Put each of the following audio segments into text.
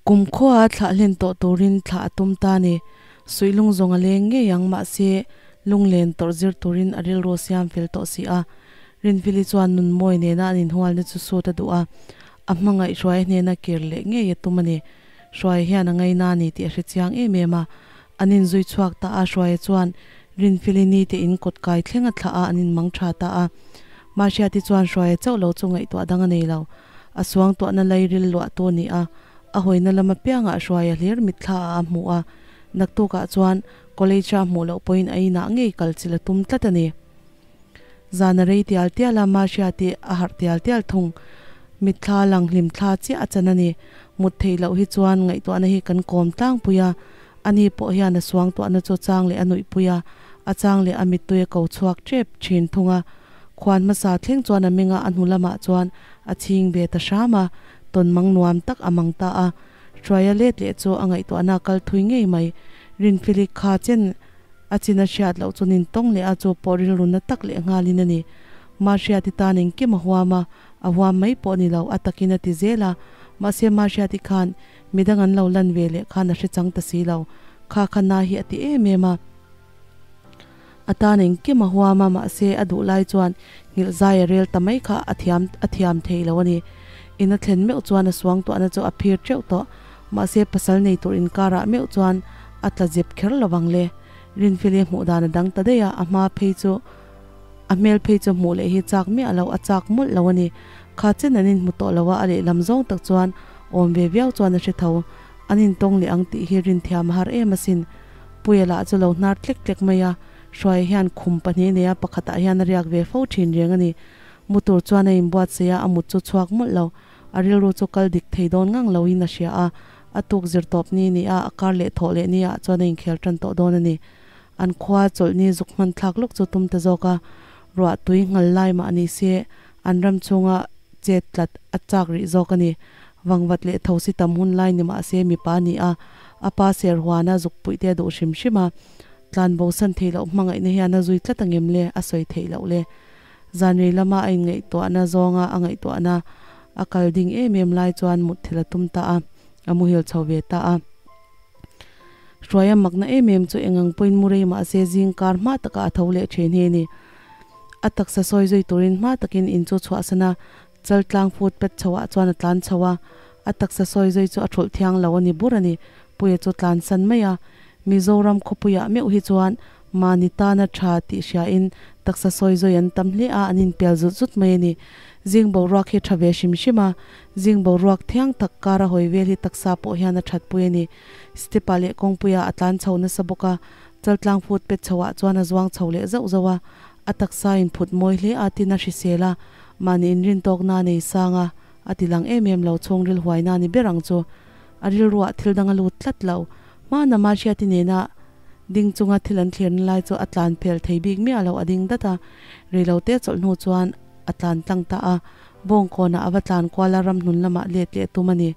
Kum khua thlah hlen tawh turin thlah a tum ta ni. Suihlung zawng a leng ngei ang mahse lunglen tawrh zir turin a rilru siam fel tawh si a. Rinfili chuan Nunmawi nena an inhualna chu sut a duh a, a hmangaih Hruaia hnena kir leh ngei a tum a ni. Hruaia hian a ngaina a ni tih a hre chiang em em a. An inzui chhuak ta a, Hruaia chuan Rinfili ni te in kawt kai thleng a thlah a, an inmang tha ta a. Mahriati chuan Hruaia chauh lo chu ngaihtuah dang a nei lo. A suangtuahna lairil luah tu a ni a, a hawina lam apiangah Hruaia hlir mitthla ah a hmu a, naktukah chuan college a hmuh loh pawhin a inah ngei kal chilh a tum tlat a ni. Zan a rei tial tial a, Mahriati a harh tial tial thung. Mitthla lang hlim thla chiah a chan a ni. Mut theih loh hi chuan ngaihtuahna hi kan kawm tlangpui a, ani pawh hian a suangtuahna chu chang leh a nuihpui a, a chang leh a mittui a ko chhuak tep thin thung a. Khuan hmasa thleng chuan a meng a, a hnu lamah chuan a chhing ve ta hram a, tawn mang nuam tak a mang ta a. Hruaia let leh chu a ngaihtuahna a kal thui ngei mai. Rinfilik kha chen a chin a hriat loh chu nin tawng leh a, chu pawh rilru na tak leh nghalin a ni. Mahriati tan engkim a huam a, a huam mai pawh ni lo, a takin a ti zel a. Mahse Mahriati khan midang an lo lan ve leh khan a hre chang ta si lo. Kha kha na hi a ti em em a. A tan engkim a huam a, mahse a duh lai chuan nghilh zai a rel ta mai kha a thiam a thiam thei lo a ni. In a thlen meuh chuan a suangtuahna chu a phir teuh tawh. Mahse pasal nei tur inkarah meuh chuan a tla zep kher lo vang le. Rinfili hmuh dan a dang ta daih a, a hma phei chu a hmel phei chu hmuh leh hi chak miah lo, a chak mawlh lo a ni. Kha chen an inhmu tawh lo a, a lehlam zawng tak chuan awm ve viau chuan a hre tho. An intawng leh ang tih hi rinthiam a har em asin. Puia lah chu lo hnar tlek tlek mai a, Hruaia hian khum pahnih nei a, pakhatah hian a riak ve fo thin reng a ni. Mu tur chuan a inbuatsaih a, a mut chu chhuak mawlh lo. A rilru chu kal dik thei dawn ngang loin a hria a, a tuk zir tawp ni ni a, a kar leh thawh leh ni ah chuan a inkhel tan tawh dawn a ni. An khua chawlhni zuk hman thlak lawk chu tum ta zawk a, ruah tui nghal lai mah ni se an ram chhunga chet tlat a chak rih zawk a ni. Vangvat leh thosi tam hun lai ni mah se mipa a ni a, a pa ser huana zuk puih te a duh hrim hrim a, tlan bo san theih loh hmangaihna hian a zui tlat angem le, a sawi theih loh le. Zanrei lama a inngaihtuahna zawnga a ngaihtuahna a kal ding em em lai chuan mutthilh a tum ta a, a muhil chho ve ta a. Hruaia makna em em chu engang pawhin mu rei mah se zing kar hma takah a tho leh thin hi a ni. A taksa sawi zui turin hma takin in chu chhuahsan a, chal tlang fut pet chho ah chuan a tlan chho a, a taksa sawi zui chu a thulh thiang lo a ni bur a ni. Puia chu tlan san mai a, Mizoram khawpuiah meuh hi chuan mahni tana tha tih hriain taksa sawi zawi an tam hle a, an inpial zut zut mai a ni. Zing boruak hi tha ve hrim hrim a, zing boruak thiang tak kara hawi vel hi taksa pawh hian a thatpui a ni. Step-ah leh kawngpuiah a tlan chho nasa bawk a, chaltlang phut pet chhoah chuan a zuang chho leh zauh zauh a, a taksa inphut mawi hle a tin a hrisel a, mahni inrintawkna a nei sang a, a ti lang em em lo chhungril huaina a ni ber ang chu. A rilruah thil dang a lut tlat lo. Hmana Mahriati nena ding chunga thil an thlirna lai chu a tlan phel thei bik miah lo a ding dat a, reilote chawlh hnu chuan a tlan tlang ta a, Bawngkawnah a va tlan kual a ramhnun lamah let leh tum a ni.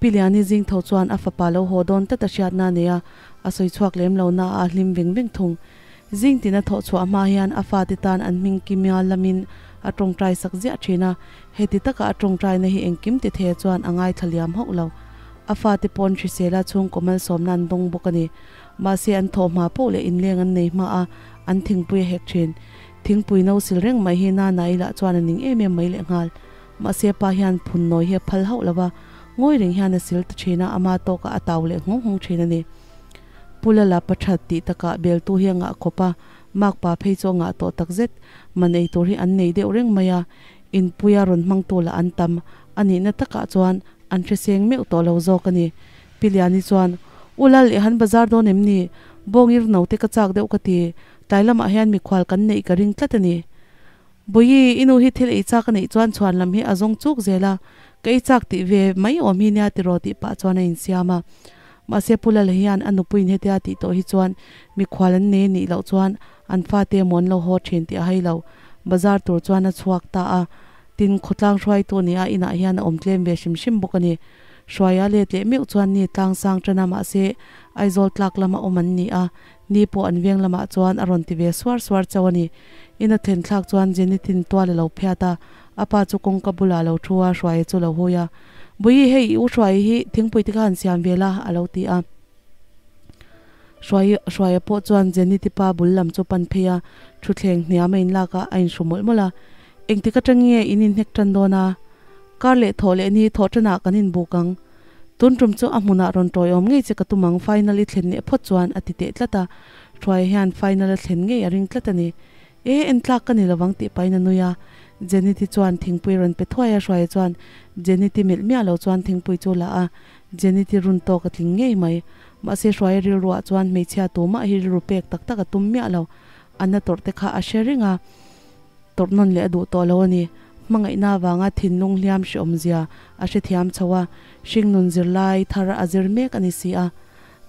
Pi Liani zing tho chuan a fapa lo haw dawn tlat a hriatna a nei a, a sawi chhuak lem lo na a hlim veng veng thung. Zing tina thawh chhuah hma hian a fate tan an hming kimia lamin a tawngtai sak ziah thin a, heti taka a tawngtaina hi engkim ti thei chuan a ngaithla liam hauh lo. A fate pawn hrisela chhungkaw malsawmna an dawng bawk a ni. Mahse an thawh hma poh leh inleng an nei hma a, an thingpui a hek thin. Thingpui no sil reng mai hi Nana i lah chuan a ning em em mai lehnghal. Mahse pa hian phun nawi hi a phal hauh lo va, ngawi reng hian a sil ta thin a, ama tawkah a tau leh nghawng nghawng thin a ni. Pu Lala pa that tih takah beltu hi a ngah khawp a, makpa phei chu a ngah tawh takzet. Man ei tur hi an nei deuh reng mai a, inpuia rawn hmangtu lah an tam. A nihna takah chuan an hreseng meuh tawh lo zawk a ni. Pi Liani chuan, U Lal, i han bazar dawn em ni? Bawngir naute ka chak deuh ka ti. Tlai lamah hian mikhual kan neih ka ring tlat a ni. Bawihi, i nu hi thil ei chak a neih chuan chhuan lam hi a zawng chuk zel a, ka ei chak tih ve mai awm hi nia tiraw tih pah chuan a insiam a. Mahse Pu Lala hian a nupuiin hetia tih tawh hi chuan mikhual an nei nih loh chuan an fate emaw an lo haw thin tih a hai lo. Bazar tur chuan a chhuak ta a, tin khawtlang hruaitu a ni a, inah hian a awm tlem ve hrim hrim bawk a ni. Hruaia let leh meuh chuan ni tlang sang tan a, mahse Aizawl tlak lama awm an ni a, Ni pawh an veng lamah chuan a rawn ti ve suar suar chauh a ni. In a thlen thlak chuan Jenny tin tual a lo phiat a, a pa chu kawngka bulah a lo thu a, Hruaia chu a lo hui a. Bawihi hei i u Hruai hi thingpui te kha han siam ve la a lo ti a. Hruai Hruaia pawh chuan Jenny ti pa bul lam chu pan phei a, thutthleng hniam a inlak a, a inhru mawlh mawlh a. Engtik atang nge in inhnek tan dawn a? Kar leh thawh leh ni thawh tanah kan inbuk ang. Tun tum chu a hmunah rawn tawiawm ngei che ka tum ang final i thlen leh phawt chuan a ti teh tlat a. Hruaia hian final a thlen ngei a ring tlat a ni. E en tlak ka ni lovang tih pahin a nui a. Jenny ti chuan thingpui rawn pe thuai a, Hruaia chuan Jenny ti melh miah lo chuan thingpui chu la a, Jenny ti run tawk a tling ngei mai. Mahse Hruaia rilruah chuan hmeichhia tumah hi rilru pek tak tak a tum miah lo. A na tawrh te kha a hre reng a, tawrh nawn leh a duh tawh lo a ni. Hmangaihna avanga thinlung hliam hreawmzia a hrethiam chho a, hringnun zirlai thar a zir mek a ni si a.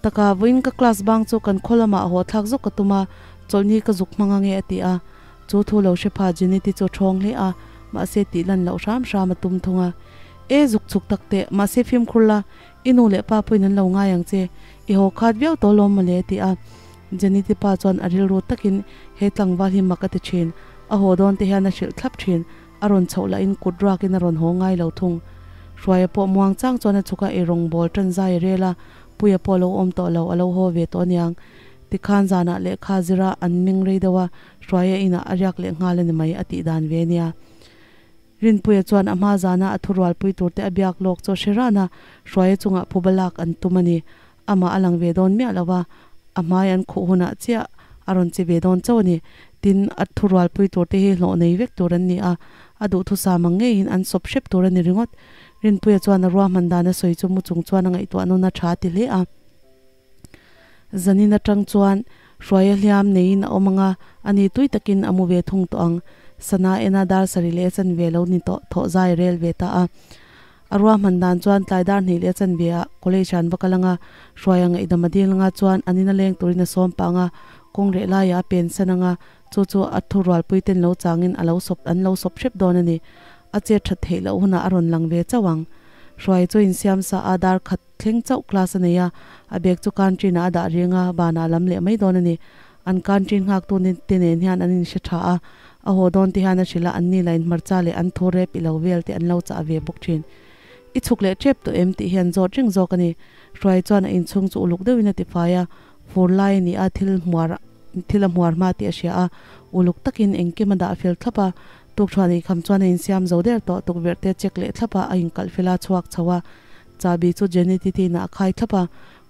Taka, vawiin ka class bang chu kan khaw lamah haw thlak zawk ka tum a, chawlhni ka zuk hmang ange a ti a. Chu thu lo hre pha Jeneti chu a ṭhawng hle a, mahse tih lan loh hram hram a tum thung a. E, zuk chhuk tak teh, mahse fimkhur la, i nu leh pa pawhin an lo ngai ang che, i haw khat viau tawh lawm mawle a ti a. Jeneti pa chuan a rilru takin he tlangval hi mak a ti ṭhin, a haw dawn te hian a hrilh thlap ṭhin, a rawn chhoh lahin kut ruakin a rawn haw ngai lo thung. Hruaia pawh muang chang chuan a chhuk a, eirawng bawl ṭan zai a rel a, Puia pawh a lo awm tawh lo, a lo haw ve tawh aniang. Tikhan zanah lehkha zira an ming rei deuh a, Hruaia inah a riak leh nghal a ni mai a tih dan ve nia. Rinpuia chuan a hma zana a thurualpui turte a biak lawk chaw hre ran a, Hruaia chungah phuba lak an tum a ni. Amah a lang ve dawn miah lo va, a hmai an khuh hunah chiah a rawn che ve dawn chauh a ni. Tin, a thurualpui turte hi hlawh nei vek tur an ni a, a duhthusam ang ngeiin an sawp hrep tur a ni ringawt. Rinpuia chuan a ruahman dan a sawi chu mu chung chuan a ngaihtuah nawn a tha ti hle a. Zanin atang chuan Hruaia hliam neiin a awm ang a, ani tui takin a mu ve thung tawh ang. Sana ena dar sarih leh a chanve lo ni tawh thawh zai a rel ve ta a. A ruahman dan chuan tlai dar hnih leh a chanve ah college ah an va kal ang a, Hruaia ngaihdam a dil anga chuan an ina leng turin a sawm pah ang a, kawng reh laiah a pensan ang a, chu chu a thurualpui ten lo changin a lo sawp an lo sawp hrep dawn a ni. A chet that theih loh hunah a rawn lang ve chauh ang. Hruai chu insiam sa a, dar khat thleng chauh class a nei a, a bag chu canteen ah a dah reng a, banah a lam leh mai dawn a ni. An canteen nghaktu te nen hian an inhre tha a, a haw dawn te hian a hrilh a, an ni lah in hmarcha leh an thu rep i lo vel te an lo chah ve bawk thin. I chhuk leh tep tawh em tih hi an zawt reng zawk a ni. Hruai chuan a inchhung chu uluk deuhin a tifai a, fur lai a ni a, thil hmuar thil a hmuar hma tih a hria a, uluk takin engkim a dah fel thlap a, Tukṭhuan ei kham chuan a insiam zo der tawh, tukverh te check leh thlap a, a inkalh fel a, chhuak chho a. Chahbi chu Jenny titi inah a khai thlap a,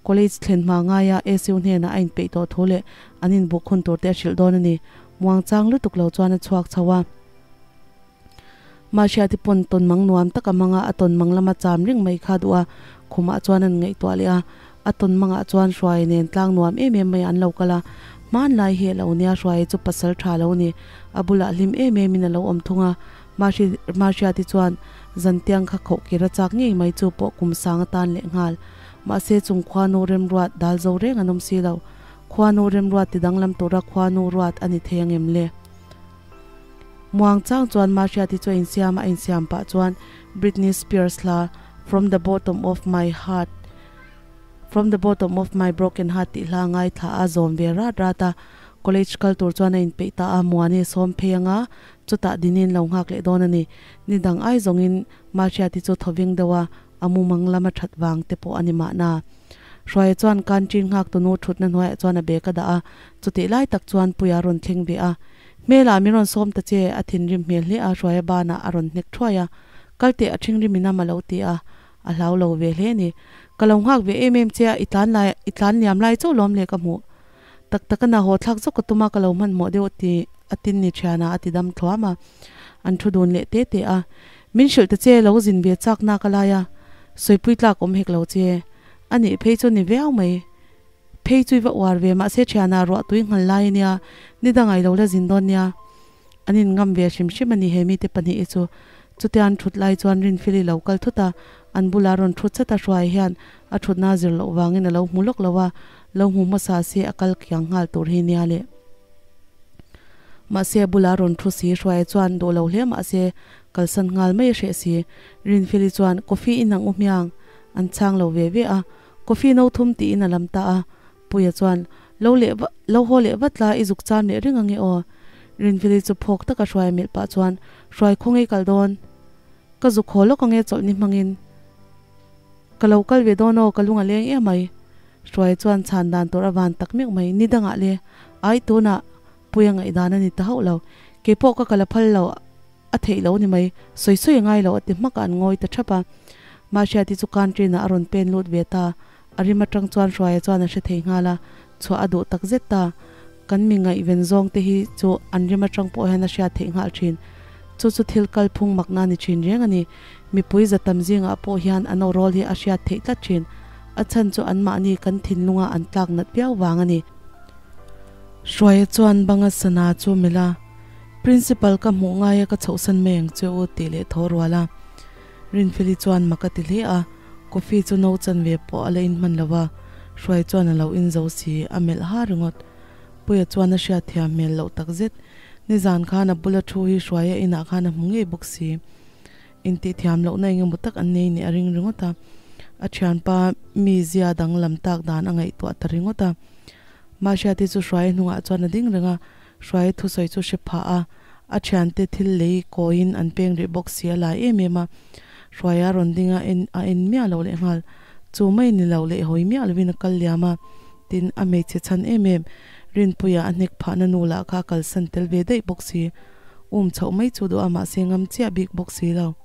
college thlen hma ngaia SU hnenah a inpeih tawh thu leh an inbuk hun tur te a hrilh dawn a ni. Muangchang lutuk lo chuan a chhuak chho a. Mahriati pawn tawn mang nuam tak a hmang a, a tawn mang lama cham reng mai kha duh a, khumah chuan an ngaihtuah leh a. A tawn mangah chuan Hruaia nen tlang nuam em em mai an lo kal a, hmanlai hi a lo nia Hruaia chu pasal tha lo ni, a bulah hlim em em in a lo awm thung a, Mahri Mahriati chuan zantiang kha khauh kir a chak ngei mai chu pawh kum sang atan leh nghal. Mahse chung khuanu remruat dal zo reng an awm si lo. Khuanu remruat ti danglam tura khuanu ruat a ni thei angem le? Muang chang chuan Mahriati chu a insiam a, a insiam pah chuan Britney Spears hla From the bottom of my heart From the bottom of my broken heart tih hla ngaithla a zawm ve rat rat a, college kal tur chuan a inpeih ta a, Muani a sawm phei anga chutah Dinin lo nghak leh dawn a ni. Ni dang ai zawngin Mahriati chu thawveng deuh a, a mumang lam a that vang te pawh a ni mahna. Hruaia chuan canteen nghak tunu thutna hnuaiah chuan a bag a dah a, chutih lai tak chuan Puia a rawn thleng ve a. Hmelah min rawn sawm ta che, a thinrim hmel hle a, Hruaia banah a rawn hnek thuai a, kal teh a thinrim in a lo ti a, A hlau lo ve hle ni. Ka lo nghak ve em em che a, i tlan lai, i tlan liam lai chauh lawm le ka hmuh. Tak tak a na haw thlak zawk ka tum a, ka lo hmanhmawh deuh ti a tin ni thian a, a ti dam thluam a. An thu dun leh te te a. Min hrilh ta che, lo zin ve chak nak a lai a, sawipui tlak awm hek lo che. A nih phei chu ni viau mai. Phei chu i va uar ve, mahse thianah ruah tui nghal lai a nia, ni dangah i lo la zin dawn nia. An in ngam ve hrim hrim a ni he mite pahnih hi chu. Chutia an thut lai chuan Rinfili lo kal thut a, an bulah rawn thut chat a hruai hian a thutna zir loh vangin a lo hmu lawk lo a, lo hmu hmasa se a kal kiang nghal tur hi nia le. Mahse a bulah rawn thu si hruai chuan duh lo hle mahse kalsan nghal mai a hreh si. Rinfili chuan coffee in ang u hmiang an chhang lo ve ve a, coffee no thum tiin a lam ta a. Puia chuan, Lo leh va, lo haw leh vat la, i zuk cham leh reng ange aw. Rinfeli chu phawk taka hruai melh pah chuan, Hruai khaw ngei kal dawn. Ka zuk haw lawk ange chawlhni hmangin. Ka lo kal ve dawn aw, ka lung a leng em mai. Hruaia chuan chhan dan tur a van tak meuh mai, ni dangah le, ai tunah Puia ngaihdan a ni ta hauh lo. Keipawh ka kal a phal lo, a theih lo ni mai, sawi sawi a ngai lo a ti hmak a, an ngawi ta thap a. Mahriati chu canteen ah a rawn pen lut ve ta, a rim atang chuan Hruaia chuan a hre thei nghal a, chhuah a duh tak zet ta. Kan mi ngaihven zawng te hi chu an rim atang pawh hian a hriat theih nghal thin. Chu chu thil kalphung makna ni thin reng a ni. Mipui za tam zingah pawh hian an awrawl hi a hriat theih tlat thin. A chhan chu anmahni kan thinlunga an tlak nat viau vang a ni. Hruaia chuan banga sana chu melh a, Principal ka hmuh ngaia ka chhohsan mai ang che u tih leh thaw rual a. Rinfeli chuan mak a ti hle a, coffee chu no chanve pawh a la inhman lo va, Hruaia chuan a lo inzo si, a melh ha ringawt. Puia chuan a hriat thiam hmel loh tak zet. Nizan khan a bula thu hi Hruaia inah khan a hmu ngei bawk si. Intih thiam lohna eng emaw tak an nei nih a ring ringawt a. A thianpa mizia danglam tak dan a ngaihtuah ta ringawt a. Mahriati chu Hruaia hnungah chuan a ding reng a, Hruaia thusawi chu hre phah a, a thiante thil lei kawiin an peng rih bawk si a lai em em a. Hruaia a rawn ding a, en a en miah loh leh nghal. Chu mai ni lo leh hawi miah lovin a kal liam a. Tin, a hmeichhe chhan em em, Rinpuia a hnek phahna nu lah kha a kalsan tel ve daih bawk si. Um chhoh mai chu duh a mahse ngam chiah bik bawk si lo.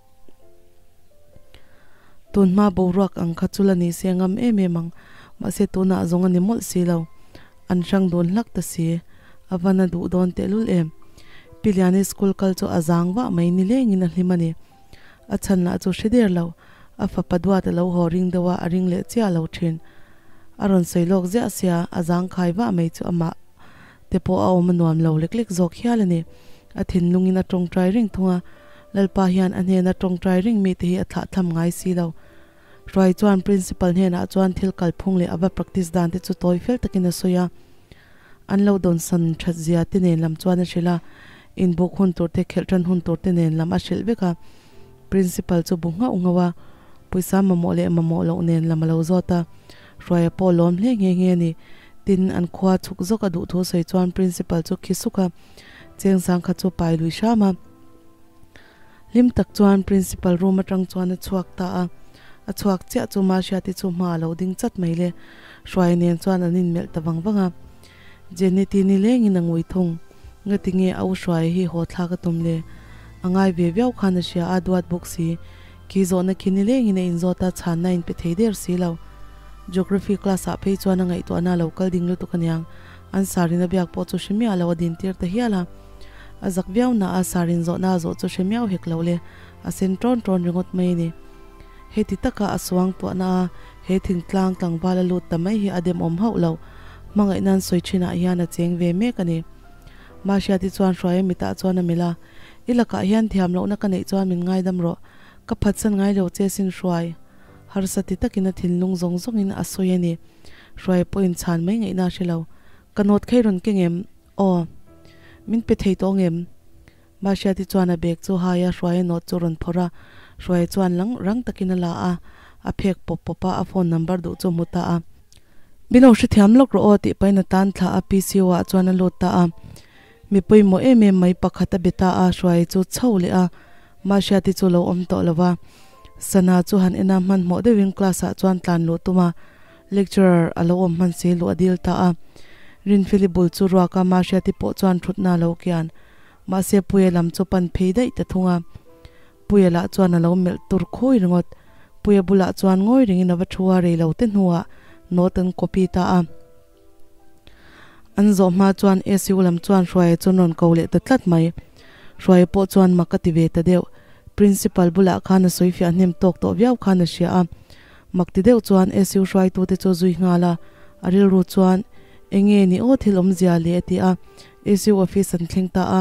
Tun hma boruak ang kha chu la ni se ngam em em ang, mahse tunah zawng a ni mawlh si lo. An hrang dun hlak ta si, a van a duh dawn tehlul em. Pi Liani school kal chu a zang vah mai ni lengin a hlim a ni. A chhan lah chu hre der lo, a fapa duat a lo haw ring deuh a, a ring leh chiah lo thin. A rawn sawi lawk ziah sia, a zang khai vah mai chu amah te pawh a awm a nuam lo lek lek zawk hial a ni. A thinlungin a tawngtai reng thung a, Lalpa hian a hnena tawngtai reng mite hi a thlah tham ngai si lo. Hruai chuan Principal hnenah chuan thil kalphung leh a va practice dan te chu tawi fel takin a sawi a. An lo dawnsan that zia te nen lam chuan a hrilh a, inbuk hun tur te, khelh tan hun tur te nen lam a hrilh vek a. Principal chu bu nghauh nghauh a, pawisa mamawh leh mamawh loh nen lam a lo zawt a. Hruaia pawh lawm hle nghe nghe a ni. Tin, an khua chhuk zawk a duh thu sawi chuan Principal chu khi suk a, cheng sang kha chu pai lui hram a. Hlim tak chuan Principal room atang chuan a chhuak ta a, a chhuak chiah chu Mahriati chu hma a lo ding chat mai le. Hruai nen chuan an inmelh ta vang vang a. Jenny ti ni lengin a ngui thung. Ngati nge a u Hruaia hi haw thlak a tum le? A ngai ve viau khan a hria a, duat bawk si. Khi zawhna khi ni lengin a inzawt a, chhanna a inpe thei der si lo. Geography class ah phei chuan a ngaihtuahna a lo kal ding lutuk aniang. An sarin a biak pawh chu hre miah lo a dintir ta hial a. A zak viau na a, sarin zawhna a zawh chu hre miau hek lo le, a sen ṭawn ṭawn ringawt mai a ni. Heti taka a suang tuahna a, he thingtlang tlangval a lut ta mai hi a demawm hauh lo. Hmangaihna an sawi thinah hian a cheng ve mek a ni. Mahriati chuan Hruaia mitah chuan a melh a, I lakah hian thiam lohna ka neih chuan min ngaidam rawh, ka phatsan ngai lo che sin Hruai. Harsa ti takin a thinlung zawng zawngin a sawi a ni. Hruaia pawhin chhan mai ngaihna a hre lo. Ka nawt khei rawn keng em? Aw. Min pe thei tawh ngem? Mahriati chuan a bag chu hai a, Hruaia note chu rawn phawrh a. Hruaia chuan lang rang takin a la a, a phek pawp pawp a, a phone number duh chu a hmu ta a. Min lo hrethiam lawk rawh aw tih pahin a tan thla a, PCO ah chuan a lut ta a. Mi pawimawh em em mai pakhat a be ta a, Hruaia chu chho leh a, Mahriati chu lo awm tawh lo va. Sana chu han en a, hmanhmawh deuhin class ah chuan tlan luh tum a. Lecturer a lo awm hman si luh a dil ta a. Rinfeli bul chu ruak a, Mahriati pawh chuan thutna a lo kian. Mahse Puia lam chu pan phei daih ta thung a. Puia lah chuan a lo melh tur khawi ringawt. Puia bulah chuan ngawi ringin a va thu a, rei lo te hnuah note an copy ta a. An zawh hma chuan SU lam chuan Hruaia chu an rawn ko leh ta tlat mai. Hruaia pawh chuan mak a ti ve ta deuh. Principal bulah khan a sawi fiah hnem tawk tawh viau khan a hria a. Mak ti deuh chuan SU hruaitute chu zui nghal a, a rilru chuan, Enge ni aw thil awmzia le a ti a. SU office an thleng ta a,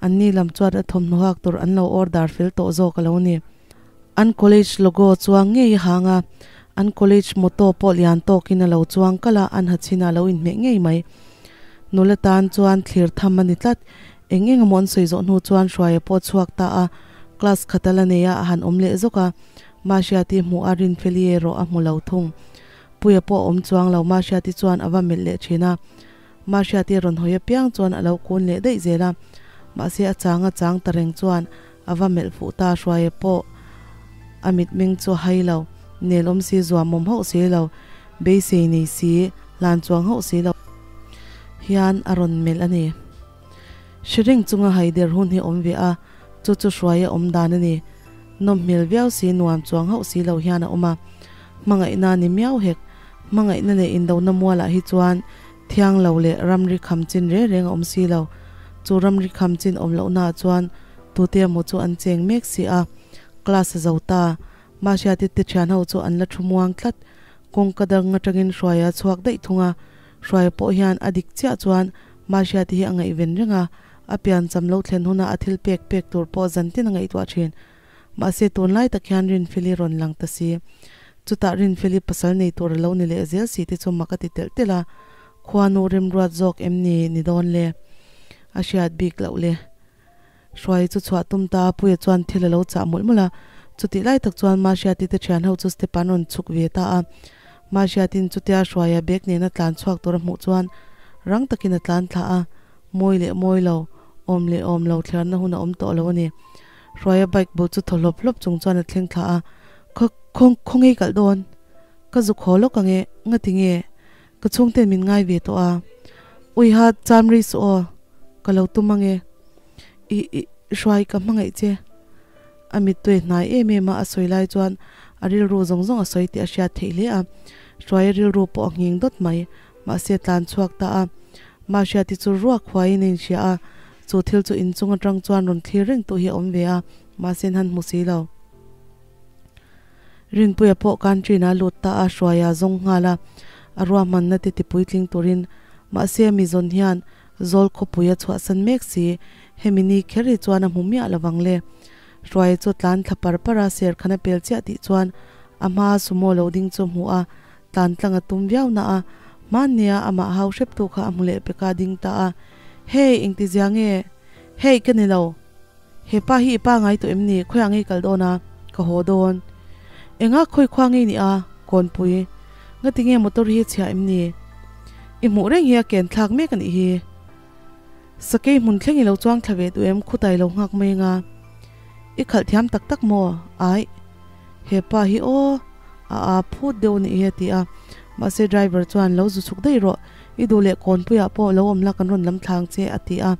anni lam chuan a thawmhnaw hak tur an lo order fel tawh zawk a lo ni. An college logo chuang ngei a hang a, an college motto pawh lian tawkin a lo chuang kalh a, an ha chin a lo inhmeh ngei mai. Nula tan chuan thlir tham a ni tlat. Eng eng emaw an sawi zawh hnu chuan Hruaia pawh a chhuak ta a, class khat a la nei a, a han awm leh zawk a. Mahriati hmuh a Rinfeli erawh a hmu lo thung. Puia pawh a awm chuang lo, Mahriati chuan a va melh leh thin a. Mahriati a rawn hawi apiang chuan a lo kun leh daih zel a. Mahse a chang a chang ta reng chuan a va melh fuh ta, Hruaia pawh a mitmeng chu a hai lo. Nel awm si zuamawm hauh si lo, beisei nei si, hlan chuang hauh si lo hian a rawn melh a ni. Hre reng chunga haider hun hi awm ve a, chu chu hruai a awm dan a ni. Nawm hmel viau si nuam chuang hauh si lo hian a awm a, hmangaihna ni miau hek. Hmangaihna leh indona mualah hi chuan thiang lo leh ramri kham chin reng reng a awm si lo. Chu ramri kham chin awm lohnaah chuan tute emaw chu an cheng mek si a, class a zo ta. Mahriati te thian ho chu an la thu muang tlat. Kawngka dang atangin Hruaia chhuak daih thung a, Hruaia pawh hian a dik chiah chuan Mahriati hi a ngaihven reng a, a pian cham lo thlen huna a thil pek pek tur pawh zantin a ngaihtuah thin. Mahse tunlai tak hian Rinfeli rawn lang ta si. Chutah Rinfeli pasal nei tur a lo ni leh zel si te chu mak a ti telh telh a, khuanu remruat zawk em ni ni dawn le? A hriat bik loh le. Hruai chu chhuah tum ta a, Puia chuan thil a lo chah mawlh mawlh a. Chutih lai tak chuan Mahriati te thian ho chu step an rawn chhuk ve ta a. Mahriatin chutia Hruaia bag nena tlan chhuak tur a hmuh chuan rang takin a tlan thla a, mawi leh mawi lo, awm leh awm lo thliarna hun a awm tawh lo a ni. Hruaia bike bul chu thaw hlawp hlawp chung chuan a thleng thla a, Khaw, khaw, khawnge kalh dawn? Ka zuk haw lawk ang e, ngati nge? Ka chhungten min ngai ve tawh a. Uiha, cham rei suh aw, ka lo tum ang e. I, i, hruai ka hmangaih che. A mittui hnai em em a, a sawi lai chuan a rilru zawng zawng a sawi tih a hriat theih hle a. Hruaia rilru pawh a nghing dawt mai, mahse tlan chhuak ta a. Mahriati chu ruak huaiin a inhria a, chu thil chu inchung atang chuan rawn thlir reng tu hi a awm ve a, mahse an han hmu si lo. Rinpuia pawh canteen ah lut ta a, Hruaia zawng nghal a, a ruahmanna te tipuitling turin. Mahse mi zawn hian Zawl khawpui a chhuahsan mek si, hemi ni kher hi chuan a hmu miah lovang le. Hruaia chu tlan thla par par a, serkhan a pel chiah tih chuan a hmaa sumo lo ding chu a hmu a, tlan tlang a tum viau na a, hmannia amah hau hrep tu kha a hmu leh peka ding ta a, Hey, engtizia nge? Hey, ka ni lo. He pa hi i pa ngai tawh em ni? Khawiah ngei kal dawn a? Ka haw dawn. Enga khawi khua ngei ni a? Kawnpui. Ngati nge motor hi a chhia em ni? I hmuh reng hi a ken thlak mek a nih hi. Sakei hmun thleng i lo chuang thla ve duh em? Khutai lo nghak mai anga. I khalh thiam tak tak maw? Aih. He pa hi aw, a aa phut deuh a nih hi a ti a. Mahse driver chuan lo zu chhuk daih rawh. I duh leh kawnpuiah pawh lo awm la kan rawn lam thlang che a ti a.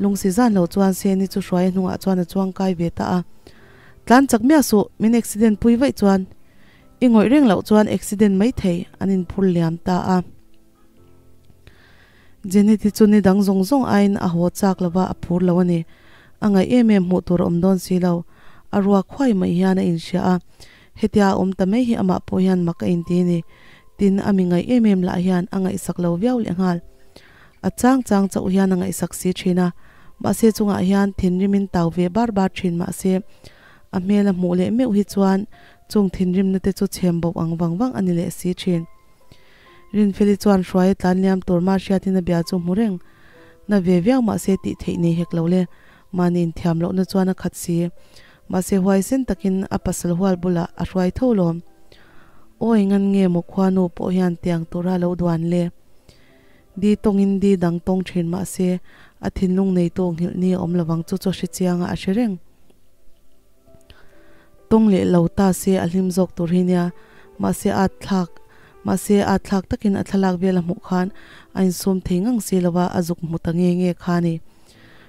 Lungsi zan lo chuan Seni chu hruai hnungah chuan a chuang kai ve ta a. Tlan chak miah suh, min accident pui vaih chuan i ngawih reng loh chuan accident mai thei an inphur liam ta a. Jeneti chu ni dang zawng zawng aiin a haw chak lo va, a phur lo a ni. A ngaih em em hmuh tur a awm dawn si lo. A ruak huai mai hian a inhria a. Hetia a awm ta mai hi amah pawh hian mak a inti a ni. Tin, a mi ngaih em em lah hian a ngaihsak lo viau lehnghal. A chang chang chauh hian a ngaihsak si thin a, mahse chungah hian thinrimin tau ve bar bar thin mahse a hmel a hmuh leh meuh hi chuan chung thinrimna te chu chhem bo ang vang vang a ni leh si thin. Rinfeli chuan hruai a tlan liam tur mah hriatin a bia chu hmu reng na ve viau mahse tih theih nei hek lo le, mahni inthiam lohna chuan a khat si. Mahse huaisen takin a pasal hual bulah a hruai tho lawm. Awi ngan nge maw khuanu pawh hian tiang tura lo duan le. Di tawngin di dang tawng thin mah se, a thinlung neitu nghilh ni a awm lovang chu chu a hre chiang a, a hre reng. Tawng leh lo ta se a hlim zawk tur hi nia, mahse a thlak, mahse a thlak takin a thlalak vel a hmuh khan a insum thei ngang si lo va, a zuk hmu ta nge nge kha a ni.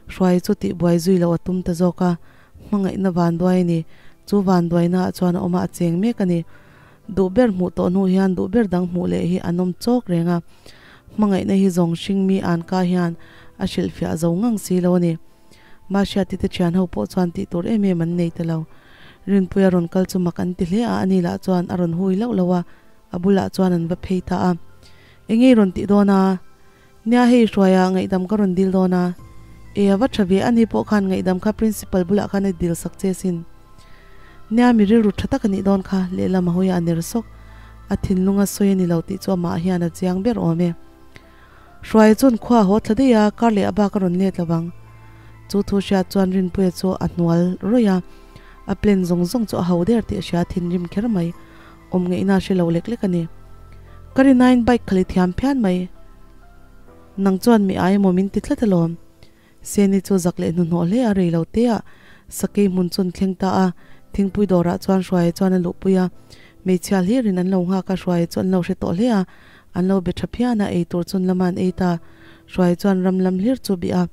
Hruai chu tihbuai zui loh a tum ta zawk a, hmangaihna vanduai a ni, chu vanduaina ah chuan a awm a, a cheng mek a ni. Duh ber hmuh tawh hnu hian duh ber dang hmuh leh hi an awm chawk reng a, hmangaihna hi zawng hring mi an ka hian a hrilhfiah zo ngang si lo a ni. Mahriati te thian ho pawh chuan tih tur em em an nei ta lo. Rinpuia rawn kal chu mak an ti hle a, ani lah chuan a rawn hui loh loh a, a bulah chuan an va phei ta a. Enge i rawn tih dawn a? Nia hei hruaia ngaihdam ka rawn dil dawn a, e a va tha ve, ani pawh khan ngaihdam kha principal bulah khan a dil sak che sin. Nia mi rilru tha tak a nih dawn kha, lehlam a hawi a ner sawk, a thinlung a sawi a ni lo tih chu amah hian a chiang ber awm e. Hruaia chuan khua a haw thla daih a, kar leh a bak a rawn let lo vang. Chu thu hriat chuan Rinpuia chu a hnual rawih a, a plan zawng zawng chu a ho der tih a hria thinrim kher mai. Awm ngeihna a hre lo lek lek a ni. Ka rinain bike khali thiam phian mai. Nang chuan mi ai emaw min ti tlat alawm. Seni chu zak leh hnuhnawh hle a rei lo te ah sakei hmun chun thleng ta a, thingpui dawrah chuan Hruaia chuan a luhpui a. Hmeichhia hlirin an lo nghak a, Hruaia chu an lo hre tawh hle a, an lo be tha phian a, ei tur chun lama an ei ta. Hruaia chuan ram lam hlir chu bih a,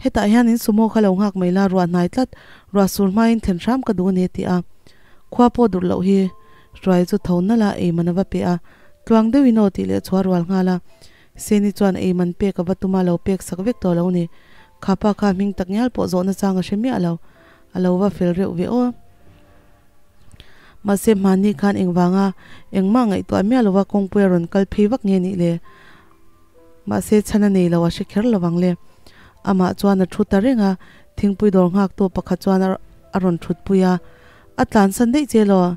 Hetah hian in sumo kha lo nghak mai la, ruah hnai tlat, ruah sur hmain thlen hram ka duh a ni a ti a. Khua pawh durh loh hi. Hruaia chu tho nalh a, ei man a va pe a, Tluang deuhin aw tih leh chhuah rual nghal a. Seni chuan ei man pek a va tum a, lo pek sak vek tawh lo ni. Khapa kha hming tak ngial pawh zawhna chang a hre miah lo. A lo va fel reuh ve aw. Mahse hmanni khan engvanga engmah ngaihtuah miah lova kawngpui a rawn kal phei vak nge nih le? Mahse chhan a nei lo a hre kher lovang le. Amah chuan a thu ta reng a, thingpui dawr nghaktu pakhat chuan a rawn thutpui a, A tlansan daih che law?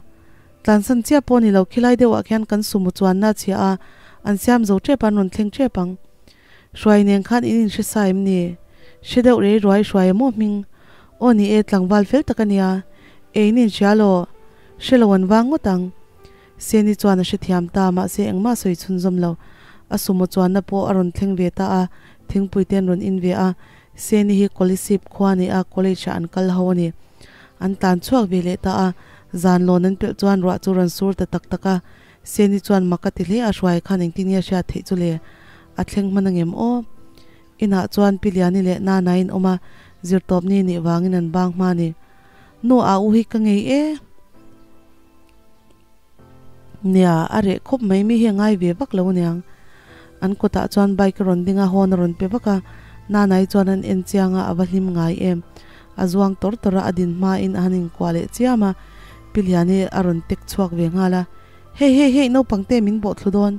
Tlansan chiah pawh ni lo khilai deuhah khian kan sumo chuanna a chhia a, an siam zo tep a, an rawn thleng tep ang. Hruai nen khan in inhre sa em ni? Hre deuh rei ruai hruai emaw hming? Aw ni e, tlangval fel tak a nia. Ei in inhria law? Hre lo an vang ngawt ang. Seni chuan a hrethiam ta, mahse engmah sawi chhunzawm lo. A sumo chuanna pawh a rawn thleng ve ta a, thingpui te an rawn in ve a. Seni hi Kolisip khua a ni a, college ah an kal ho a ni. An tlan chhuak ve leh ta a, zan lawn an pelh chuan ruah chu rawn sur ta tak tak a. Seni chuan mak a ti hle a, hruai khan engtin nge a hriat theih chu le? A thleng hman angem aw? Inah chuan Pi Liani leh Nana in awm a, zirtawpni nih vangin an bang hma ni. Nu a u hi ka ngei e. Nia, a reh khawp mai mi hi a ngai ve vak lo aniang. An kawtah chuan bike a rawn ding a, hawn a rawn pe vak a, Nana-i chuan an en chiang a, a va hlim ngai em. A zuang tawr tawr a, a din hmain a han inkuah leh chiam a, Pi Liani a rawn tek chhuak ve nghal a, Hei hei hei naupang te min bawh thlu dawn.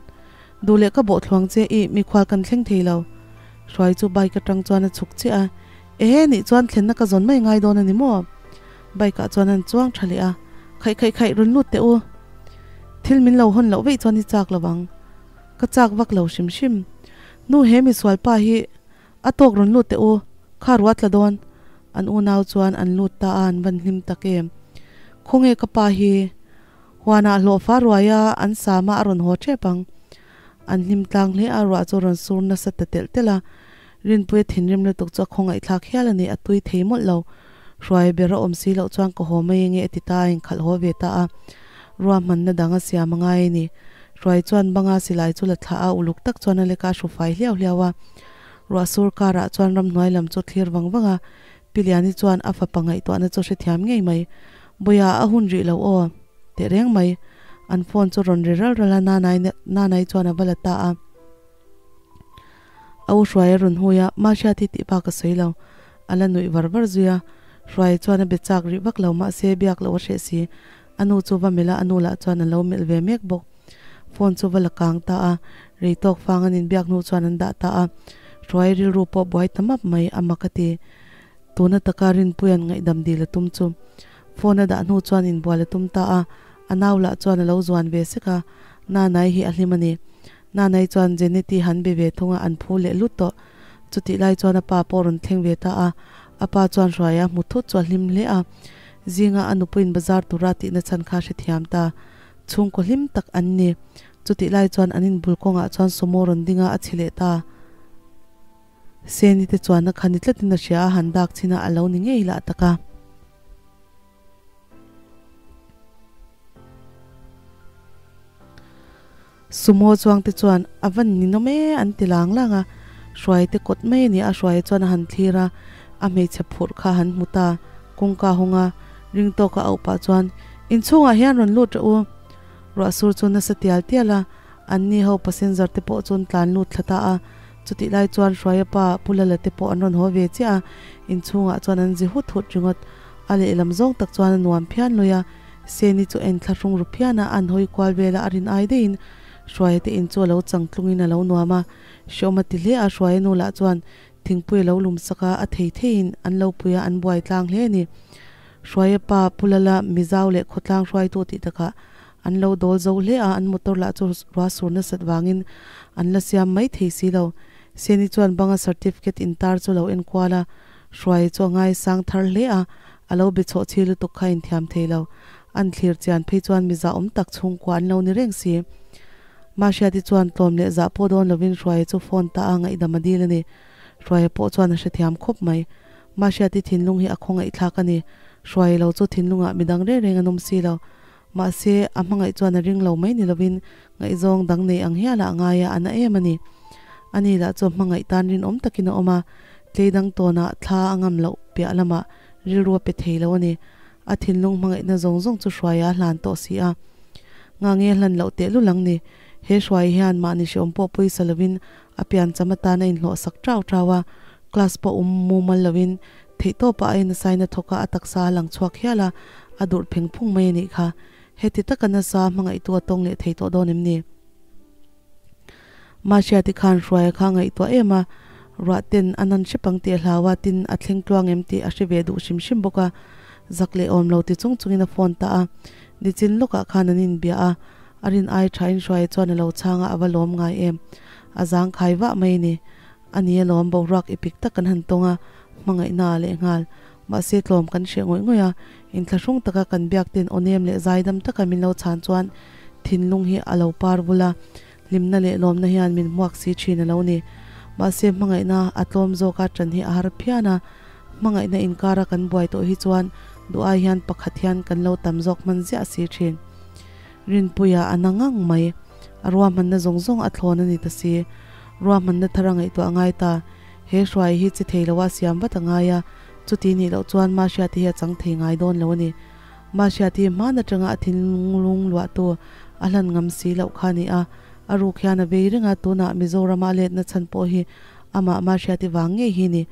Duh leh ka bawh thluang che i, mikhual kan thleng thei lo. Hruai chu bike atang chuan a chhuk chiah a, Ehe nih chuan thlenna ka zawn mai ngai dawn a ni maw? Bike ah chuan an chuang tha leh a, Khaih khaih khaih rawn lut teh u. Thil min lo hawn loh veih chuan i chak lo ang. Ka chak vak lo hrim hrim. Nu he misual pa hi a tawk rawn lut teh u, kha ruah tla dawn. An unau chuan an lut ta a, an van hlim tak em. Khawnge ka pa hi? Huanah hlawhfa ruaia an sama a rawn haw tep ang. An hlim tlang hle a, ruah chu a rawn sur nasa ta telh telh a. Rinpuia thinrim lutuk chu a khawngaihthlak hial a ni, a tui thei mawlh lo. Hruai ber a awm si loh chuan ka haw mai ange a ti ta a, inkhalh haw ve ta a. Ruahmanna dang a siam a ngai a ni. Hruai chuan banga silai chu la thlah a, uluk tak chuan a leka a hru fai hliau hliau a. Ruah sur karah chuan ramhnuai lam chu a thlir vang vang a, Pi Liani chuan a fapa ngaihtuahna chu hrethiam ngei mai. Bawiha a hun rih lo aw. Teh reng mai. An phone chu rawn ri ral ral a, Nanai Nanai chuan a va la ta a. A u Hruai a rawn hui a, Mahriati tih bak a sawi lo. A la nuih var var zui a. Hruai chuan a be chak rih vak lo, mahse biak loh a hreh si. A nu chu va melh a, a nu lah chuan a lo melh ve mek bawk. Phone chu va la kang ta a, rei tawk fang an inbiak hnu chuan an dah ta a. Hruai rilru pawh buai ta map mai, a mak a ti. Tuna taka Rinpuia'n ngaihdam dil a tum chu. Phone a dah hnu chuan inbual a tum ta a, a nau lah chuan a lo zuan ve sek a, Nanai hi a hlim a ni. Nanai chuan Jeneti han be ve thung a, an phu leh lut tawh. Chutih lai chuan a pa pawh rawn thleng ve ta a, a pa chuan Hruaia hmu thut chu a hlim hle a. Zinga a nupuiin bazar tura tihna chhan kha a hrethiam ta. Chhungkaw hlim tak an ni. Chutih lai chuan an inbul kawngah chuan sumo rawn ding a, a chhi leh ta. Seni te chuan a kha ni tlatin a hria a, han dak chin a, a lo ni ngei lah tak a. Sumo chuang te chuan a va ni nawm e an ti lang lang a, Hruai te kawt mai a ni a, Hruai chuan a han thlir a, a hmeichhe phurh kha a han hmu ta, kawngka hawng a, ring tawk a auh pah chuan, Inchhungah hian rawn lut rawh u. Ruah sur chu nasa tial tial a, anni ho passenger te pawh chuan tlan lut thla ta a, chutih lai chuan Hruaia pa Pu Lala te pawh an rawn haw ve chiah a, inchhungah chuan an zi hut hut ringawt. A lehlam zawng tak chuan a nuam phian lui a, Seni chu en thlahrung ru phian a, an hawi kual vel a, a rin ai deihin Hruaia te in chu a lo chang tlungin a lo nuam a, hreawm a ti hle a, Hruaia nu lah chuan thingpui a lo lum sak a, a thei theiin an lo pui a, an buai tlang hle a ni. Hruaia pa Pu Lala Mizau leh khawtlang hruaitu tih takah an lo dawl zo hle a, an motor lah chu ruah sur nasat vangin an la siam mai thei si lo. Seni chuan banga certificate intar chu lo enkual a, Hruaia chu a ngaisang thar hle a, a lo be chhawh chhi lutuk kha inthiam thei lo. An thlir chian phei chuan mi zah awm tak chhungkua an lo ni reng si. Mahriati chuan tlawm leh zah pawh dawn lovin Hruaia chu phone ta a ngaihdam a dil a ni. Hruaia pawh chuan a hrethiam khawp mai. Mahriati thinlung hi a khawngaihthlak a ni. Hruaia lo chu thinlungah midang reng reng an awm si lo. Mahse, a hmangaih chuan a ring lo mai ni lovin ngaihzawng dang nei ang hialah a ngai a, a na em a ni. Ani lah chu hmangaih tan rinawm takin a awm a, tlei dang tawnah thla a ngam loh piah lamah rilru a pe thei lo a ni. A thinlung hmangaihna zawng zawng chu hruaia a hlan tawh si a. Ngange hlan loh tehlul ang ni. He hruai hian mahni hreawm pawh pawisa lovin a piancham atan a inhlawh sak ṭau ṭau a, class pawh um mumal lovin theihtawpah a inasain a thawk a, a taksa a lang chhuak hial a, a durh pheng phung mai a nih kha. Heti taka nasa hmangaihtu a tawng leh thei tawh dawn em ni? Mahriati khan hruaia kha ngaihtuah em a, ruah ten a nan hrep ang tih a hlau a, tin a thleng tluang em tih a hre ve duh hrim hrim bawk a, zak leh awm lo ti chung chungin a phone ta a, nichin lawkah khan an inbia a, A rin ai thain Hruaia chuan a lo chhang a, a va lawm ngai em? A zang khai vah mai a ni. A ni alawm, boruak i pik tak kan han tawng a, hmangaihna ah leh nghal. Mahse tlawm kan hreh ngawih ngawih a, inthlahrung taka kan biak ten aw nem leh zaidam taka min lo chhan chuan thinlung hi a lo par vul a, hlimna leh lawmna hian min hmuak si thin a lo ni. Mahse hmangaihna a tlawm zawka ṭan hi a har phian a, hmangaihna inkara kan buai tawh hi chuan duh ai hian pakhat hian kan lo tam zawk hman ziah si thin. Rinpuia a na ngang mai. A ruahmanna zawng zawng a thlawn a ni ta si. Ruahmanna thar a ngaihtuah a ngai ta. He hruai hi chi thei loa siam vat a ngai a, chuti nih loh chuan Mahriati hi a chang thei ngai dawn lo a ni. Mahriati hi hman atanga a thinlung luahtu a hlan ngam si loh kha a ni a, a ruk hian a vei reng a, tunah Mizorama a letna chhan pawh hi amah Mahriati vang ngei hi ni.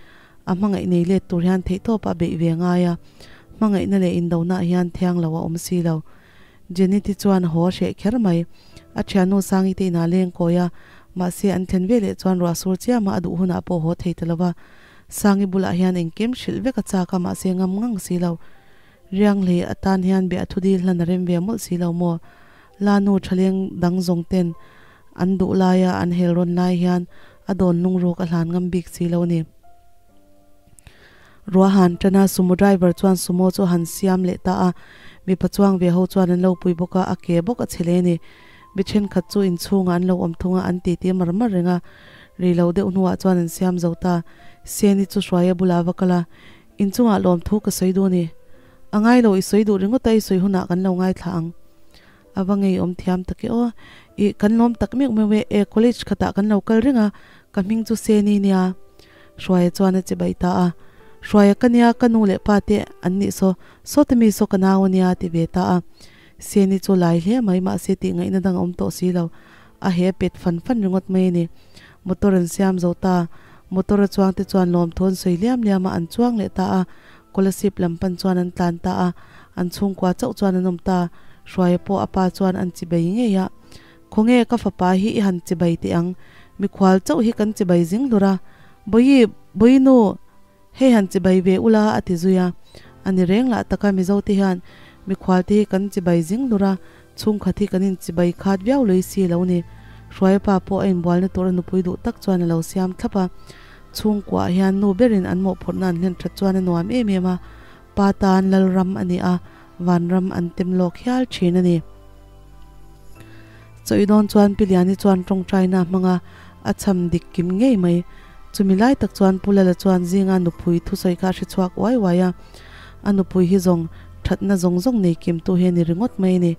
A hmangaih nei let tur hian theihtawpa a beih ve ngai a, hmangaihna leh indonaah hian thiang lo a awm si lo. Jenny te chuan haw a hreh kher mai. A thiannu Sangi te inah leng kawi a, mahse an thlen ve leh chuan ruah sur chiama a duh hunah pawh haw thei ta lo va. Sangi bulah hian engkim hrilh vek a chak a, mahse ngam ngang si lo. Riang hlei atan hian bia thu dil hlan a rem ve mawlh si lo maw? Lanu thaleng dang zawng ten an duh laia an hel rawn lai hian a dawn lungruk a hlan ngam bik si lo a ni. Ruah han tan a, sumo driver chuan sumo chu a han siam leh ta a, mipa chuang ve ho chuan an lo pui bawk a, a ke bawk a chhe hle a ni. Mi thenkhat chu inchhungah an lo awm thung a, an titi mar mar reng a, ri lo deuh hnuah chuan an siam zo ta. Seni chu Hruaia bulah a va kal a, Inchungah lawmthu ka sawi duh a ni. A ngai lo, i sawi duh ringawt a, i sawi hunah kan lo ngaithla ang. A va ngeiawm thiam tak e aw. Ih, kan lawm tak meuh meuh e, e college khatah kan lo kal reng a, ka hming chu Seni nia. Hruaia chuan a che baih ta a. Hruaia ka nia, ka nu leh pa te an nih saw, sawta mi saw ka nau a nia a ti ve ta a. Seni chu lai hle mai mahse tih ngaihna dang a awm tawh si lo. A he pet fan fan ringawt mai a ni. Motor an siam zo ta. Motor a chuang te chuan lawmthu an sawi liam liam a, an chuang leh ta a. Kolasib lam pan chuan an tlan ta a, an chhungkua chauh chuan an awm ta. Hruaia pawh a pa chuan an chibai ngei a. Khawnge ka fapa hi i han chibai teh ang, mikhual chauh hi kan chibai zing hlur a. Bawi, Bawi nu, hei han chibai ve ula a ti zui a. A ni reng lah taka Mizo te hian mikhual te hi kan chibai zing hlur a, chhungkhat hi kan inchibai khat viau lui si lo ni. Hruaia pa pawh a inbualna tur a nupui duh tak chuan a lo siam thlap a. Chhungkuaah hian nu berin an mawhphurhna an hlen that chuan a nuam em em a, pa tan Lalram a ni a, vanram an tem lawk hial thin a ni. Chawi dawn chuan Pi Liani chuan tawngtaina a hmang a, a cham dik kim ngei mai. Chumi lai tak chuan Pu Lala chuan zinga nupui thusawi kha a hre chhuak uai uai a, a nupui hi zawng thatna zawng zawng nei kimtu hi a ni ringawt mai a ni.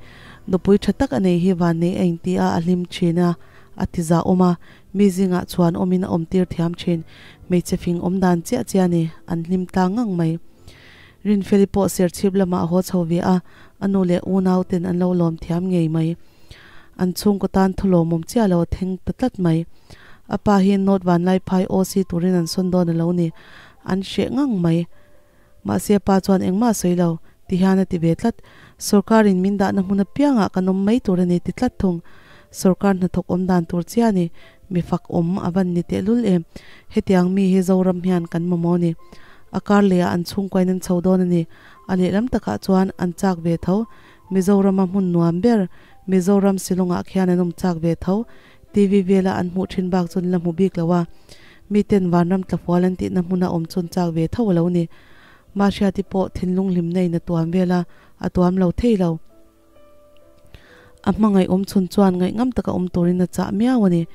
Nupui tha tak a nei hi vannei a inti a, a hlim thin a, a ti zahawm a. Mi zingah chuan awmin a awmtir thiam thin. Hmeichhe fing awm dan chiah chiah a ni, an hlim tlang ngang mai. Rinfeli pawh serchhip lamah a haw chho ve a, a nu leh unau ten an lo lawm thiam ngei mai. An chhungkaw tan thu lawmawm chiah lo a thleng ta tlat mai. A pa hi North Vanlaiphai OC turin an sawn dawn a lo ni. An hreh ngang mai. Mahse a pa chuan engmah a sawi lo, ti hian a ti ve tlat. Sorkarin min dahna hmun apiangah kan awm mai tur a ni ti tlat thung. Sorkar hnathawk awm dan tur chiah a ni. Mi fak awm a van ni tehlul em. Hetiang mi hi Zoram hian kan mamawh a ni. A kar lehah an chhungkuain an chho dawn a ni. A lehlam takah chuan an chak ve tho. Mizorama hmun nuam ber, Mizoram Shillongah khian an awm chak ve tho. TV vela an hmuh thin bak chuan la hmu bik lo a. Miten vanram tlafual an tihna hmuna awm chuan chak ve tho a lo ni. Mahriati pawh thinlung hlimna in a tuam vel a, a tuam lo thei lo. A hmangaih awm chhun chuan ngaihngam taka awm turin a chah miau a ni.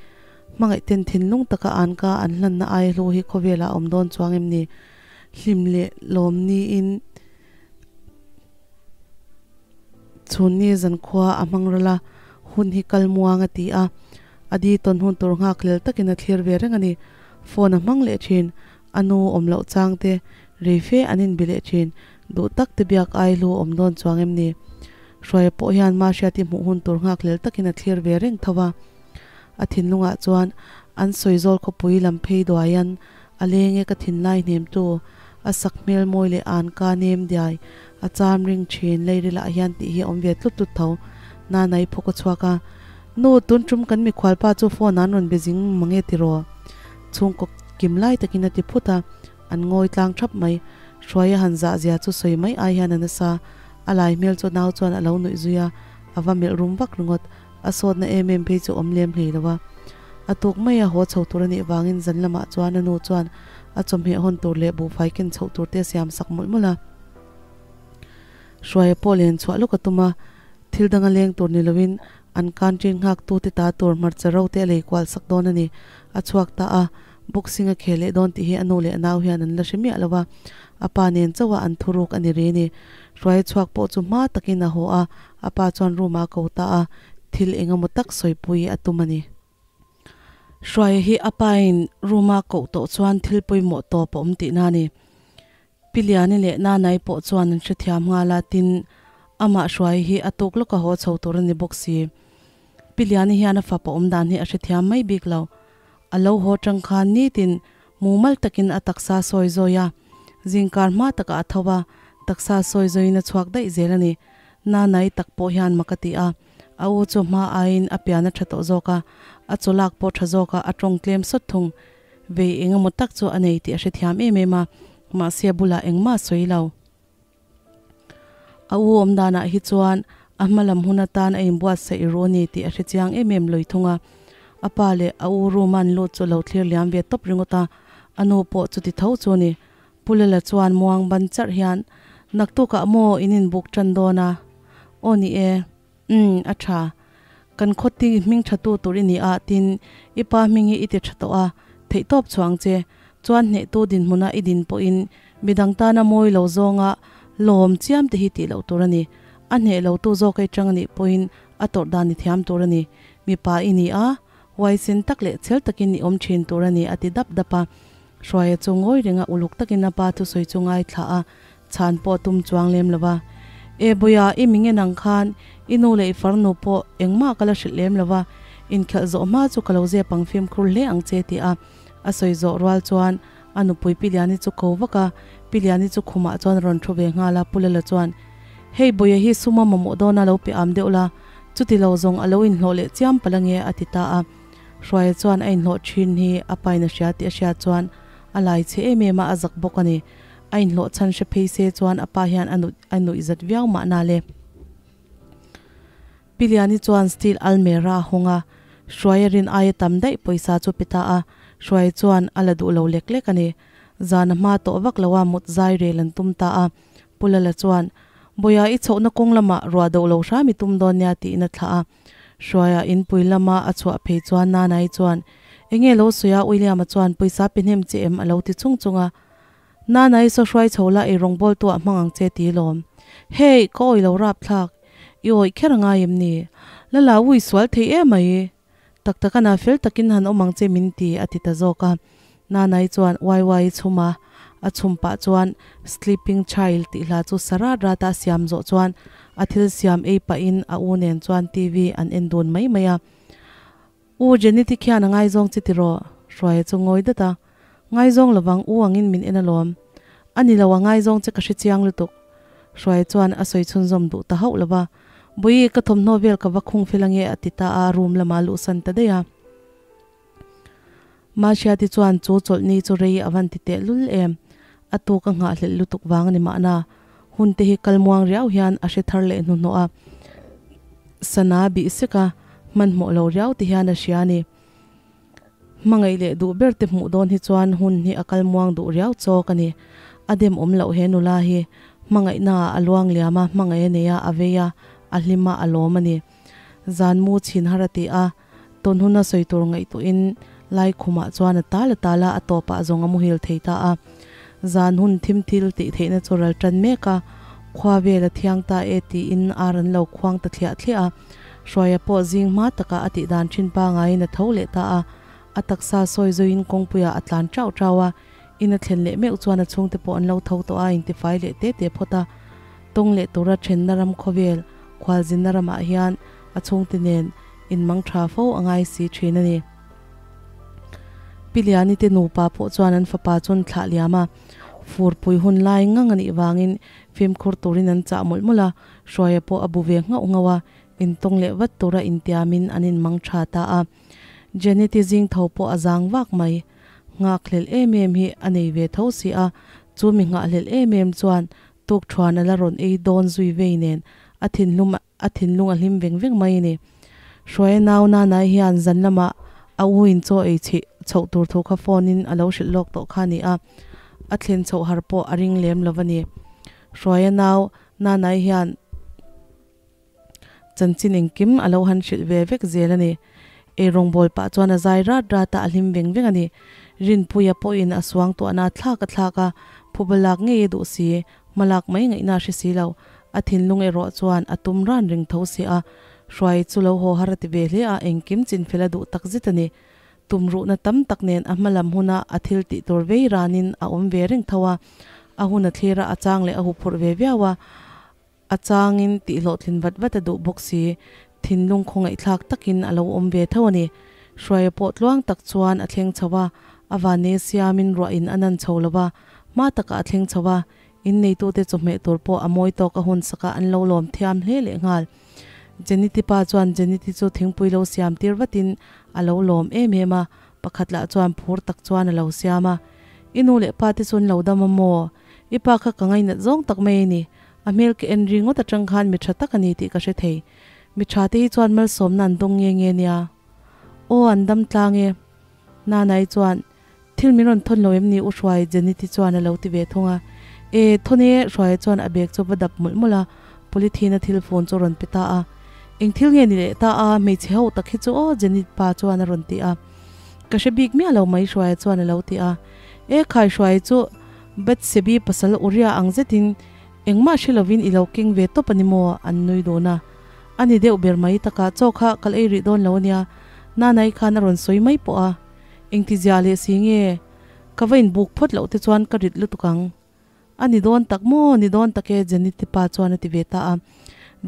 Hmangaih ten thinlung taka an ka an hlanna aia hlu hi khawvelah a awm dawn chuang em ni? Hlim leh lawm niin. Chhun ni zan khua a hmang ral a, hun hi kal muang a ti a. A di tawn hun tur nghakhlel takin a thlir ve reng a ni. Phone a hmang leh thin, a nu awm loh chang te rei fe an inbi leh thin, duh tak te biak ai hlu awm dawn chuang em ni? Hruaia pawh hian Mahriati hmuh hun tur nghakhlel takin a thlir ve reng tho a. A thinlungah chuan an sawi zawl khawpui lam phei duaian a leng e ka thinlai hnemtu, a sak hmel mawi leh an ka nem diai, a cham ring thin leirilah hian tih hi a awm ve tlut tlut tho. Nanai phawk a chhuak a, Nu, tun tum kan mikhualpa chu phone an rawn be zing mange tiraw? Chhungkaw kim lai takin a ti phut a, an ngawi tlang thap mai. Hruaia han zah zia chu sawi mai ai hian a nasa. A lai hmel chu nau chuan a lo nuih zui a, a va melh rum vak ringawt. A sawtna em em phei chu awm lem hlei lo a. A tuk mai a haw chho tur a nih vangin zan lamah chuan a nu chuan a chawhmeh hawn tur leh buhfai ken chhoh tur te a siam sak mawlh mawlh a. Hruaia pawh len chhuah lawk a tum a, thil danga leng tur ni loin an canteen nghaktu te ta tur hmarcha ro te a lei kual sak dawn a ni. A chhuak ta a, boxing a khel leh dawn tih hi a nu leh a nau hian an la hre miah lo a, a pa nen chauha an thuruk a ni ri a ni. Hruaia chhuak pawh chu hma takin a haw a, a pa chuan room ah a ko ta a, thil eng emaw tak sawipui a tum a ni. Hruaia hi a pain room a koh tawh chuan thil pawimawh tawp a awm tihna a ni. Pi Liani leh Nanai pawh chuan an hrethiam nghal a, tin, amah Hruaia hi a tuk lawka haw chho tur a ni bawk si. Pi Liani hian a fapa awm dan hi a hrethiam mai bik lo. A lo haw tang khan nitin mumal takin a taksa sawi zawi a, zingkar hma takah a tho a, taksa sawi zawiin a chhuak daih zel a ni. Nanai tak pawh hian mak a ti a, a u chu hma aiin a pian a tha tawh zawk a, a chaw lak pawh tha zawk a, a tawng tlem sawt thung. Vei eng emaw tak chu a nei tih a hrethiam em em a, mahse a bulah engmah a sawi lo. A u awm danah hi chuan a hma lam hun atan a inbuatsaih ru a ni tih a hre chiang em em lui thung a. A pa leh a u room a an lut chu a lo thlir liam ve tawp ringawt a, a nu pawh chuti tho chu a ni. Pu Lela chuan muang ban charh hian, Naktukah maw in inbuk tan dawn a? Aw ni e. Umm, a tha. Kan khawti hming tha tu tur i ni a, tin, i pa hming hi i ti tha tawh a, theihtawp chhuang che. Chuan hnehtu dinhmuna i din pawhin midang tana mawi lo zawnga lawm chiam te hi tih loh tur a ni. A hneh lo tu zawk ei tang a nih pawhin a tawrh dan i thiam tur a ni. Mipa i ni a, huaisen tak leh chhel takin i awm thin tur a ni a ti dap dap a. Hruaia chu ngawi renga uluk takin a pa thusawi chu ngaithla a, chhan pawh tum chuang lem lo va. E Buia, i mi nge nang khan i nu leh i farnu pawh engmah ka la hrilh lem lo va, inkhelh zawh hma chu ka lo zep ang fimkhur hle ang che ti a a sawi zawh rual chuan a nupui Pi Liani chu ko vak a, Pi Liani chu khumah chuan a rawn thu ve nghal a, Pu Lela chuan, Hei Buia hi suma mamawh dawna lo pe am deuh la, chuti lo zawng a lo inhlawh leh chiam palh ange a ti ta a. Hruaia chuan a inhlawh thin hi a pain a hria tih a hriat chuan a lai chhe em em a, a zak bawk a ni. A inhlawh chhan hre phei se chuan a pa hian a nut a nuih zat viau mahna le. Pi Liani chuan steel almera a hawng a, Hruaia rin aia tam daih pawisa chu pe ta a, Hruaia chuan a la duh lo lek lek a ni. Zan a hma tawh vak lo a mut zai rel an tum ta a, Pu Lala chuan, Bawia i chhohna kawng lamah ruah doh lo hram i tum dawn nia tiin a thlah a. Hruaia inpui lama a chhuah phei chuan Nanai chuan, Enge lo sawi a William-a chuan pawisa pe hnem che em a lo ti chung chung a. Nanai saw hruai chho la ei rawngbawl tu ah hmang ang che ti lawm. Hey, ka awih lo rap thlak. I awih kher a ngai em ni? Lala ui sual thei em mai. Tak tak a na fel takin han awm ang che min ti a ti ta zawk a. Nanai chuan YY chhum a, a chhum pah chuan Sleeping Child tih hla chu sa rat rat a siam zawh chuan a thil siam ei pahin a u nen chuan TV an en dun mai mai a. U Jenny ti khian a ngaizawng che tiraw? Hruaia chu ngawi dat a. Ngaizawng lovang u angin min en alawm. A ni lo a ngaizawng che ka hre chiang lutuk. Hruaia chuan a sawi chhunzawm duh ta hauh lova. Bawihi ka thawmhnaw vel ka va khung fel ange a ti ta a, room lamah a luhsan ta daih a. Mahriati chuan chu chawlhni chu rei a van ti teh lul em? A tuk a nghahhlelh lutuk vang a ni mahna. Hun te hi kal muang riau hian a hre thar leh hnuhnawh a, sana bih sek a, hmanhmawh lo riau ti hian a hria a ni. Hmangaih leh duh ber te hmuh dawn hi chuan hun hi a kal muang duh riau chawk a ni. A dem awm loh he nula hi. Hmangaihna ah a luang liam a, hmangaih a nei a, a vei a, a hlim a, a lawm a ni. Zan mu chhin har a ti a. Tawn huna sawi tur ngaihtuahin Laikhumah chuan a tal a tal a, a tawpah zawng a muhil thei ta a. Zan hun thim thil tih theihna chu ral tan mek a, Khua vel a thiang ta e tiin ar an lo khuang ta thliah thliah a. Hruaia pawh zing hma takah a tih dan thin pangaiin a tho leh ta a. A taksa sawi zuiin kawngpuiah a tlan chauh chauh a. In a thlen leh meuh chuan a chhungte pawh an lo tho tawh a, intifai leh te te phawt a. Tawng leh tura thenna ram khawvel, khualzinna ramah hian a chhungte nen inmang tha fo a ngai si thin a ni. Pi Liani te nupa pawh chuan an fapa chu an thlah liam a, furpui hun lai ngang a nih vangin fimkhur turin an chah mawlh mawlh a, Hruaia pawh a bu ve nghauh nghauh a, intawng leh vat tura intiamin an inmang tha ta a. Janet-i zing tho pawh a zang vak mai. Nghakhlelh em em hi a nei ve tho si a, chu mi nghahhlelh em em chuan tuk thuan a la rawn ei dawn zui vei nen a thinlum a thinlung a hlim veng veng mai a ni. Hruaia nau Nanai hian zan lamah a u in chaw ei chih chhoh tur thu kha phone in a lo hrilh lawk tawh kha a ni a, a thlen chhoh har pawh a ring lem lo a ni. Hruaia nau Nanai hian. Chanchin engkim a lo han hrilh ve vek zel a ni. Ei rawngbâwl pah chuan a zai rât rât a, a hlim veng veng a ni. Rinpuia pawhin a suang tuahna a thlâk a thlâk a, phuba lâk ngei a duh si, hma lâk mai ngaihna a hre si lo. A thinlung erawh chuan a tum rân reng tho si a. Hruai chu lo haw har a ti ve hle a, engkim chinfel a duh tak zet a ni. Tumruhna tam tak nen a hma lam huna a thil tih tur vei rânin a awm ve reng tho a. A hun a thlir a, a châng leh a huphurh ve viau a. A changin tihhlawhtlin vat vat a duh bawk si, thinlung khawngaihthlak takin a lo awm ve tho a ni. Hruaia pawh tluang tak chuan a thleng chho a, a vane siamin ruahin a nan chho lo va, hma takah a thleng chho a, inneitute chawhmeh tur pawh a mawi tawk a hun sakah an lo lawm thiam hle leh nghal. Jenity pa chuan Jenity chu thingpui lo siam tir vatin a lo lawm em em a, pakhat lah chuan phur tak chuan a lo siam a, I nu leh pa te chu an lo dam a maw? I pa kha ka ngainat zawng tak mai a ni. A hmel ka en ringawt atang khan mi tha tak a ni tih ka hre thei. Mi tha te hi chuan malsawmna an dawng nge nge nia. Aw an dam tlang e. Nanai chuan, Thil min rawn thawn lo em ni U Hruai Jenity chuan a lo ti ve thung a. E, thawn e Hruaia chuan a bag chu va dap mawlh mawlh a, polythene a thil phone chu a rawn pe ta a. Eng thil nge ni leh ta a, hmeichhe ho tak hi chu aw Jenit pa chuan a rawn ti a. Ka hre bik miah lo mai Hruaia chuan a lo ti a. E khai Hruaia chu Bathsebi pasal Uria ang zetin Engmah hre lovin i lo keng ve tawp a ni maw? An nui dun a. A ni deuh ber mai taka chaw kha kal ei rih dawn lo a nia, Nanai khan a rawn sawi mai pawh a. Engti zia leh si nge? Ka va inbuk phawt loh te chuan ka rit lutuk ang. A ni dawn tak maw? Ni dawn tak e, Jenny te pa chuan a ti ve ta a.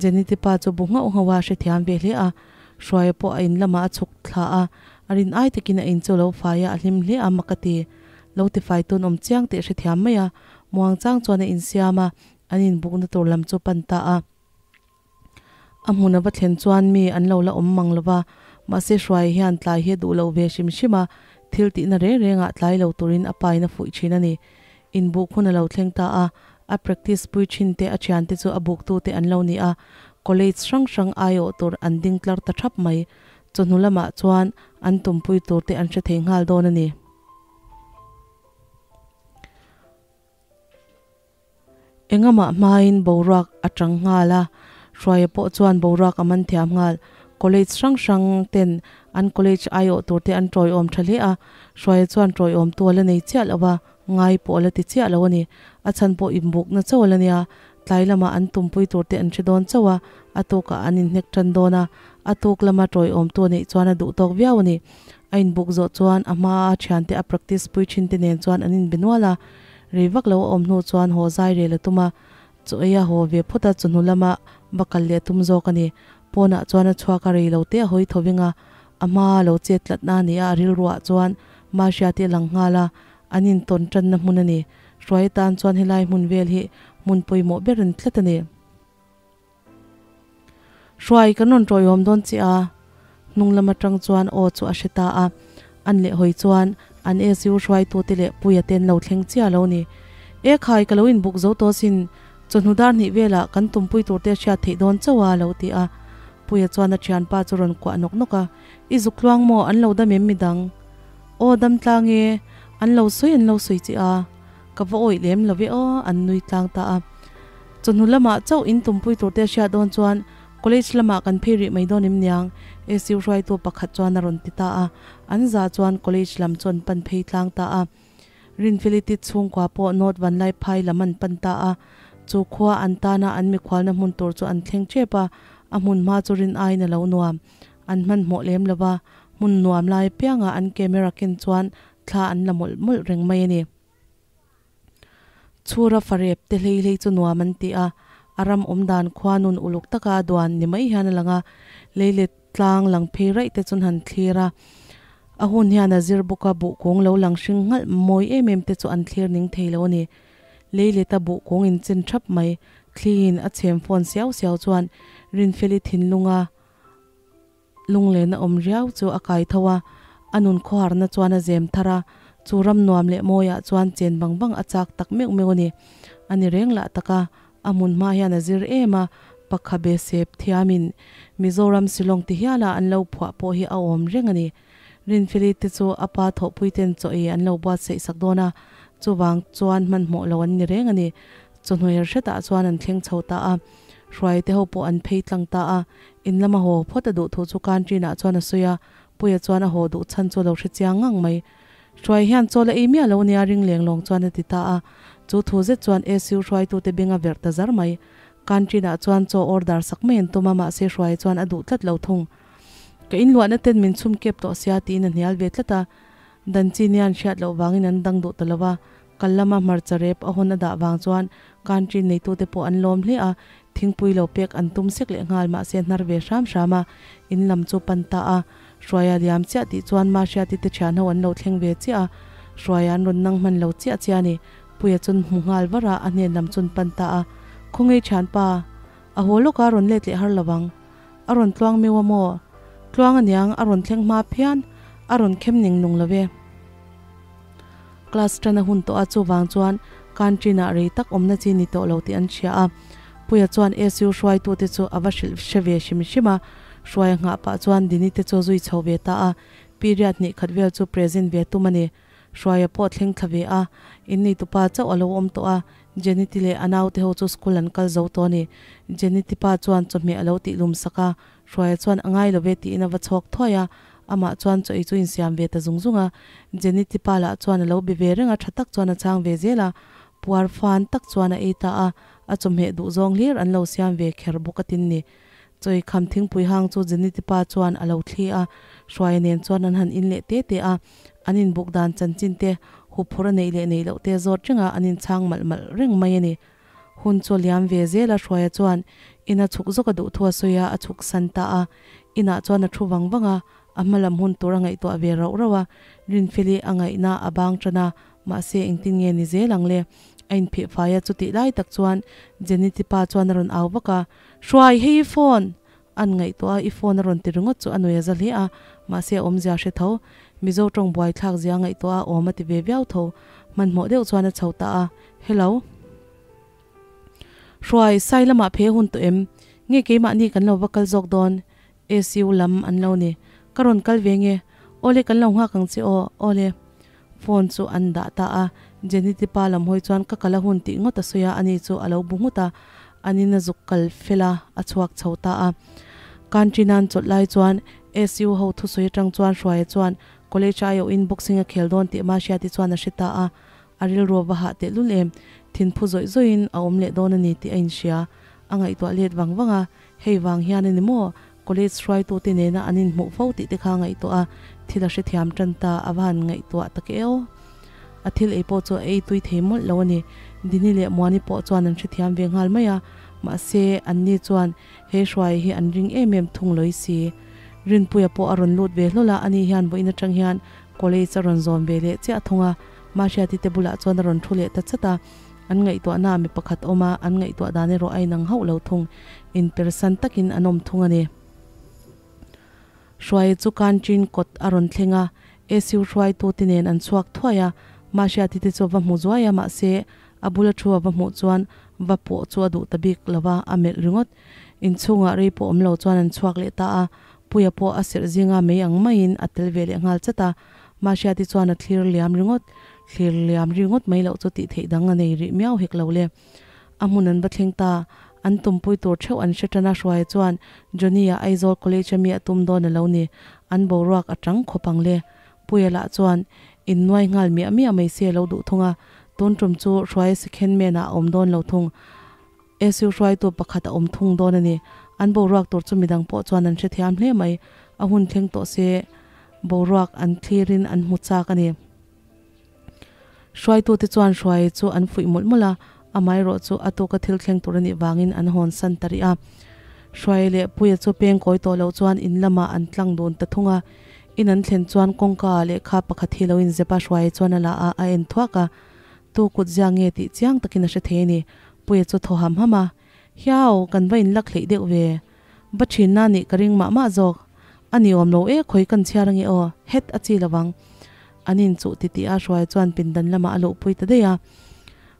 Jenny te pa chu bu nghauh nghauh a hrethiam ve hle a. Hruaia pawh a in lamah a chhuk thla a, a rin ai takin a in chu a lo fai a, a hlim hle a, mak a ti. Lo tifai tun awm chiang tih hrethiam mai a. Muangchang chuan a insiam a, an inbukna tur lam chu pan ta a. A hmun a va thlen chuan mi an lo la awm mang lo va, mahse Hruai hian tlai hi a duh lo ve hrim hrim a, thil tihna reng rengah tlai lo turin a pain a fuih thin a ni. Inbuk hun a lo thleng ta a, a practice pui thin te a thiante chu a buktute an lo ni a, college hrang hrang aiawh tur an ding tlar ta thap mai. Chawhnu lamah chuan an tumpui turte an hre thei nghal dawn a ni. Engamah hmain boruak a chang nghal a, Hruaia pawh chuan boruak a man thiam nghal. College hrang hrang ten an college aiawh tur te an tawiawm tha hle a, Hruaia chuan tawiawm tu a la nei chiah lo a, ngai pawh a la ti chiah lo a ni. A chhan pawh inbukna chauh a la nia, tlai lamah an tumpui tur te an hre dawn chauh a, a tukah an inhnek tan dawn a, a tuk lama tawiawm tu a neih chuan a duh tawk viau a ni. A inbuk zawh chuan a hmaa a thiante a practice pui thin te nen chuan an inbe nual a, rei vak lo a awm hnu chuan haw zai rel a tum a, chaw ei a haw ve phawt a, chawhnu lama va kal leh a tum zawk a ni. Pawnah chuan a chhuak a, rei lo te a hawi tho veng a, a hmaa lo chet tlatna a ni a, a rilruah chuan Mahria te a lang nghal a, an intawn tanna hmun a ni. Hruai atan chuan helai hmun vel hi hmun pawimawh ber an tlat a ni. Hruai kan rawn tawiawm dawn che a, hnung lam atang chuan aw chu a hre ta a, an leh hawi chuan an SU hruaitute leh Puia te an lo thleng chiah lo ni. E khai ka lo inbuk zo tawh sin, chawhnu dar hnih velah kan tumpui turte a hriat theih dawn chauh a lo ti a. Puia chuan a thianpa chu rawn kuah nawk nawk a, I zuk tluang maw an lo dam em midang? Aw dam tlang e, an lo sawi an lo sawi che a. Ka va awih lem lo ve aw, an nui tlang ta a. Chawhnu lamah chauh in tumpui tur te a hriat dawn chuan college lamah kan phei rih mai dawn em niang? SU hruaitu pakhat chuan a rawn ti ta a. An za chuan college lam chu an pan phei tlang ta a. Rinfelity chhungkua pawh North Vanlaiphai lam an pan ta a. Chu khua an tana an mikhualna hmun tur chu an thleng tep a, a hmun hma chu rin aiin a lo nuam. An hmanhmawh lem lo va, hmun nuam lai apianga an camera ken chuan thla an la mawlh mawlh reng mai a ni. Chhura farep te hlei hlei chu nuam an ti a, a ram awm dan khua nun uluk taka a duan ni mai hian a lang a, lei let tlang lang phei raih te chuan han thlir a. A hun hian a zir bawk a, buh kung lo lang hring nghalh mawi em em te chu an thlir ning thei lo a ni. Lei leta buh kung inchen thap mai, thliin a chhem fawn siau siau chuan Rinfeli thinlunga Lunglen a awm riau chu a kai tho a, a nun khawharna chuan a zem thar a, chu ram nuam leh mawiah chuan chen vang vang a chak tak meuh meuh a ni. A ni reng lah tak a, a hmun hma hian a zir em a, pakha be sep thiamin Mizoram Shillong ti hiala an lo phuah pawh hi a awm reng a ni. Rinfeli te chu a pa thawhpuiten chaw ei an lo buatsaih sak dawn a, chuvang chuan hmanhmawh lo an ni reng a ni. Chawhnuai hretah chuan an thleng chho ta a, hruai te ho pawh an phei tlang ta a, in lama haw phawt a duh thu chu Kanṭinah chuan a sawi a, Puia chuan a haw duh chhan chu a lo hre chiang ngang mai. Hruai hian chaw la ei miah lo nia ring leng lawng chuan a ti ta a, chu thu zet chuan SU hruaitute beng a verh ta zar mai. Kanṭinah chuan chaw order sak mai an tum a, mahse Hruai chuan a duh tlat lo thung. Ka inluahna ten min chhum kep tawh sia tiin a hnial ve tlat a, dan chi nia an hriat loh vangin an dang duh ta lo va, Kal lama hmarcha rep a hawn a dah vang chuan canteen neitute pawh an lawm hle a, thingpui lo pek an tum sek leh nghal mahse hnar ve hram hram a, in lam chu pan ta a. Hruaia liam chiah tih chuan Mahriati te thian ho an lo thleng ve chiah a, Hruaia an rawn nang hman lo chiah chiah a ni. Puia chun hmu nghal var a, a hnen lam chun pan ta a, Khawngei thianpa, a haw lawk a rawn let leh har lo ang. A rawn tluang meu a maw? Tluang aniang a rawn thleng hma phian, a rawn khem ning nung lo ve. Class tan a hun tawh a, chuvang chuan canteen ah rei tak awmna chi ni tawh lo tih an hria a. Puia chuan SU hruaitute chu a va hrilh hre ve hrim hrim a, hruai a nghah pah chuan Dini te chu a zui chho ve ta a, period hnih khat vel chu present ve tum a ni. Hruaia pawh thleng thla ve a, inneitupa chauh a lo awm tawh a, Jenny ti leh a naute ho chu school an kal zo tawh a ni. Jenny ti pa chuan chawhmeh a lo tih lum sak a, Hruaia chuan a ngai lo ve tiin a va chhawk thuai a, amah chuan chaw ei chu insiam ve ta zung zung a. Jenny ti pa lah chuan a lo be ve reng a, tha tak chuan a chhang ve zel a, puar fan tak chuan a ei ta a, a chawhmeh duh zawng hlir an lo siam ve kher bawk a tin ni. Chaw ei kham thingpui hang chu Jenny ti pa chuan a lo thli a, Hruaia nen chuan an han in leh te te a, an inbuk dan chanchin te, huphur a neih leh neih loh te zawt reng a, an inchhang malh malh reng mai a ni. Hun chu a liam ve zel a, Hruaia chuan ina chhuk zawk a duh thu a sawi a, a chhuk san ta a. Inah chuan a thu vang vang a, a hma lam hun tur a ngaihtuah ve rauh rauh a, Rinfeli a ngaihna a bang tan a, mahse engtin nge ni zel ang le? A inphih fai a, chutih lai tak chuan Jenny tipa chuan a rawn au vak a, Hruai, hei i phone! An ngaihtuah a, i phone a rawn ti ringawt chu a nui a za hle a, mahse a awmzia hre tho. Mizo tawng buaithlak zia ngaihtuah a awm a ti ve viau tho. Hmanhmawh deuh chuan a chho ta a, Hello. Hruai, sai lamah phe hun tawh em? Nge keimahni kan lo va kal zawk dawn? ACU lam an lo ni. Ka rawn kal ve nge? Awle kan lo nghak ang che aw, awle. Phone chu an dah ta a, Jenny te pa lam hawi chuan ka kal a hun tih ngawt a sawi a, ani chu a lo bu nghut a, an in a zuk kal fel a, a chhuak chho ta a. Canteen-a an chawlh lai chuan SU ho thusawi atang chuan Hruaia chuan college aiawhin boxing a khel dawn tih Mahriati chuan a hre ta a, a rilru a va hah tehlul em, thinphu zawih zawihin a awm leh dawn a ni tih a inhria, a ngaihtuah let vang vang a, hei vang hian a ni maw? College hruaitute nena an inhmuh fo tih te kha ngaihtuah a, thil a hrethiam tan ta, a va han ngaihtuah tak e aw. A thil ei pawh chu a ei tui thei mawlh lo a ni. Dini leh Muani pawh chuan an hrethiam ve nghal mai a, mahse anni chuan he hruai hi an ring em em thung lawih si. Rinpuia pawh a rawn lut ve hlawl a, ani hian vawiin atang hian college a rawn zawm ve leh chiah thung a, Mahriati te bulah chuan a rawn thu leh ta chat a. An ngaihtuahna mi pakhat awm a, an ngaihtuah dan erawh a inang hauh lo thung. Inpersan takin an awm thung a ni. Hruaia chu canteen kawt a rawn thleng a, SU hruaitute nen an chhuak thuai a, Mahriati te chu a va hmu zuai a, mahse a bula thu a va hmuh chuan va pawh chu a duh ta bik lo va, a melh ringawt. Inchhungah rei pawh awm lo chuan an chhuak leh ta a, Puia pawh a serh zinga mei ang maiin a tel ve leh nghal chat a, Mahriati chuan a thlir liam ringawt. Thlir liam ringawt mai loh chu tih theih dang a nei rih miau hek lo le. A hmun an va thleng ta, an tumpui tur theuh an hre tan a, Hruaia chuan Johnny-a Aizawl College a mi a tum dawn a lo ni, an boruak a tang khawp ang le. Puia lah chuan innuai nghal miah miah mai se a lo duh thung a, tun tum chu Hruaia Sikhen men ah a awm dawn lo thung. SU hruaitu pakhat a awm thung dawn a ni. An boruak tur chu midang pawh chuan an hrethiam hle mai. A hun thleng tawh se boruak an thlirin an hmu chak a ni. Hruaitute chuan hruai chu an fuih mawlh mawlh a, amaherawh chu a tuka thil thleng tur a nih vangin an hawn san ta rih a. Hruai leh Puia chu peng kawi tawh loh chuan in lamah an tlang dun ta thung a. In an thlen chuan kawngka ah lehkha pakhat hi lo inzep a, Hruai chuan a la a, a en thuak a. Tu kut zia nge tih chiang takin a hre thei a ni. Puia chu thaw ham ham a, Hiau, kan va inlak hleih deuh ve. Va thinna nih ka ring mah mah zawk. A ni awm lo e, khawi kan chhiar ange aw, het a chi lovang. An inchuh titih a, Hruai chuan pindan lamah a luhpui ta daih a.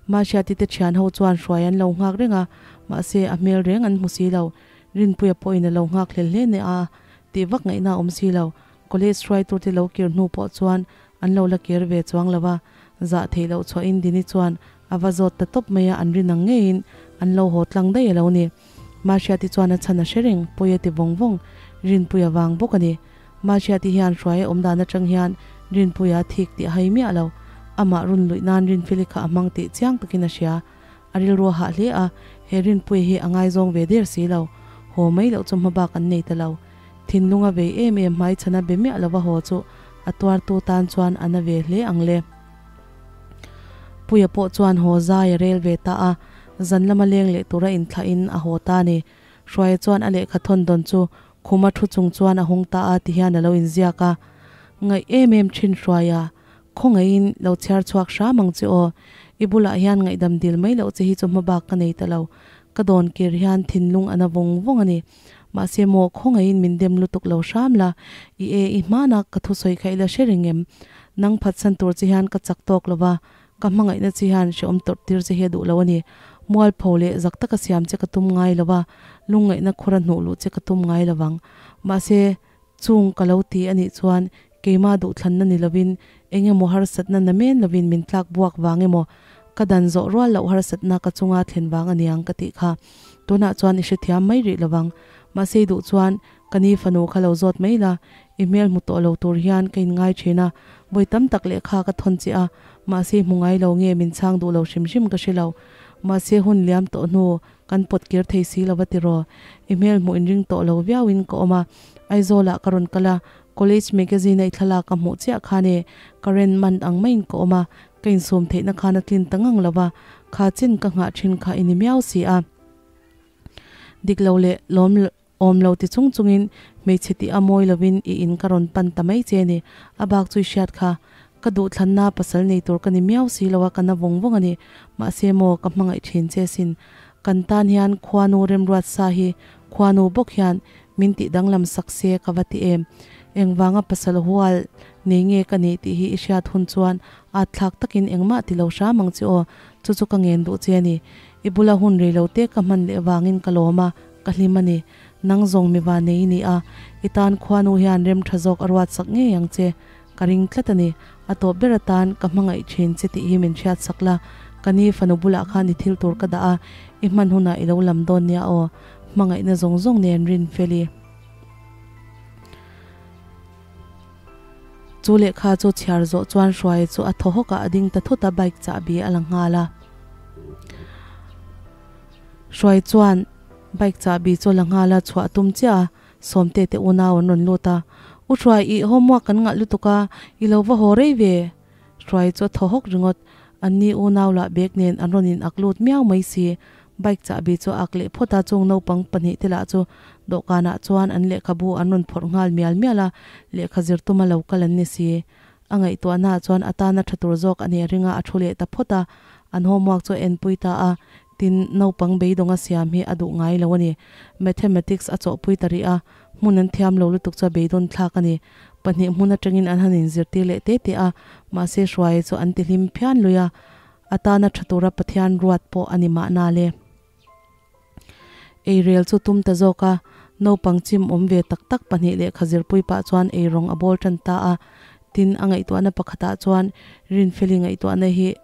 Mahriati te thian ho chuan Hruai an lo nghak reng a, mahse a hmel reng an hmu si lo. Rinpuia pawhin a lo nghak hlel hle nia a tih vak ngaihna a awm si lo. College hruaitute lo kir hnu pawh chuan an lo la kir ve chuang lo a, zah theih loh chhuahin Dini chuan a va zawt ta tawp mai a, an rin ang ngeiin an lo haw tlang daih a lo ni. Mahriati chuan a chhan a hre reng, pawi a ti vawng vawng, Rinpuia vang bawk a ni. Mahriati hian hruai a awm dan atang hian Rinpuia a thik tih a hai miah lo. Amah run luih nan Rinfeli kha a hmang tih chiang takin a hria. A rilru a hah hle a, he Rinpuia hi a ngaizawng ve der si lo. Haw mai loh chu hmabak an nei ta lo. Thinlung a vei em em hmaichhan a be miah lova haw chu a tuartu tan chuan a na ve hle ang le. Puia pawh chuan haw zai a rel ve ta a, zan lama leng leh tura inthlahin a haw ta a ni. Hruaia chuan a lehkha thawn dawn chu khuma thu chung chuan a hawng ta a ti hian a lo inziak a. Ngaih em em thin Hruaia, khawngaihin lo chhiar chhuak hram ang che aw. I bulah hian ngaihdam dil mai loh che hi chu hmabak ka nei ta lo. Ka dawn kir hian thinlung a na vawng vawng a ni. Mahse maw, khawngaihin min dem lutuk lo hram la, i e i hmana ka thusawi kha ila hre reng em? Nang phatsan tur che hian ka chak tawk lo va, ka hmangaihna che hian hrehawm tawrh tir che hi a duh lo a ni. Mualpho leh zak taka siam che ka tum ngai lo va, lungngaihna khura hnuh luh che ka tum ngai lo vang. Mahse, chung ka lo ti a nih chuan keimah duhthlanna ni lovin eng emaw harsatna na men lovin min tlak buak vang emaw, ka dan zawh rual loh harsatna ka chunga thlen vang a niang ka tih kha. Tunah chuan i hrethiam mai rih lovang. Mahse i duh chuan ka ni fanu kha lo zawt mai la, i hmel hmu tawh lo tur hian ka inngai thin a, vawi tam tak lehkha ka thawn che a, mahse i hmu ngai lo nge min chhang duh lo hrim hrim ka hre lo. Mahse hun liam tawh hnu kan pawt kir thei si lo va tiraw? I hmel hmuh inring tawh lo viauin ka awm a, Aizawlah ka rawn kal a, College magazine a i thlalak ka hmuh chiah khan e, current man ang maiin ka awm a, ka insum theihna khan a tlin ta ngang lo va, kha chin ka nghah thin kha i ni miau si a. Dik lo leh lawm awm lo ti chung chungin hmeichhe tih a mawi lovin i in ka rawn pan ta mai che ni, a bak chu i hriat kha. Ka duhthlanna pasal nei tur ka ni miau si lo a, ka na vawng vawng a ni. Mahse maw, ka hmangaih thin che sin. Kan tan hian khuanu remruat sa hi khuanu bawk hian min tih danglam sak se ka va ti em. Engvanga pasal hual nei nge ka nih tih hi i hriat hun chuan at thlak takin engmah ti lo hram ang che aw, chu chu ka ngen duh che a ni. I bula hun rei lo te ka hman leh vangin ka lawm a, ka hlim a ni. Nang zawng mi va nei i ni a, i tan khuanu hian rem tha zawk a ruat sak ngei ang che. Ka ring tlat a ni. A tawp ber atan ka hmangaih thin che tih hi min hriat sak la, ka ni fanu bulah khan i thil tur ka dah a, i hman hunah i lo lam dawn nia aw. Hmangaihna zawng zawng nen rin fel i. Chu lehkha chu chhiar zawh chuan Hruai chu a thaw hawk a, a ding ta thut a, bike chahbi a la nghal a. Hruai chuan bike chahbi chu a la nghal a, chhuah a tum chiah a, Sawmte te unau an rawn lut a, U Hruai, ih homework kan ngah lutuk a, i lo va haw rei ve. Hruai chu a thaw hawk ringawt, anni unau lah bag nen an rawn in ak lut miau mai si. Bike chahbi chu a ak leh phawt a, chung naupang pahnih te lah chu dawhkanah chuan an lehkhabu an rawn phawrh nghal mial mial a, lehkha zir tuma lo kal an ni si. A ngaihtuahnaah chuan a tana tha tur zawk a nih a ring a, a thu leh ta phawt a, an homework chu a enpui ta a, tin, naupang beidawng a siam hi a duh ngai lo a ni. Mathematics a chawhpui ta rih a, hmun an thiam lo lutuk chu a beidawn thlak a ni. Pahnih hmun atangin an han inzirtir leh te te a, mahse Hruaia chu an tihlim phian lui a, a tana tha tura Pathian ruat pawh a ni mahna le. Eirel chu tum ta zawk a, naupang chim awm ve tak tak pahnih lehkha zirpui pah chuan eirawng a bawl tan ta a, tin a ngaihtuahna pakhatah chuan Rinfeli ngaihtuahna hi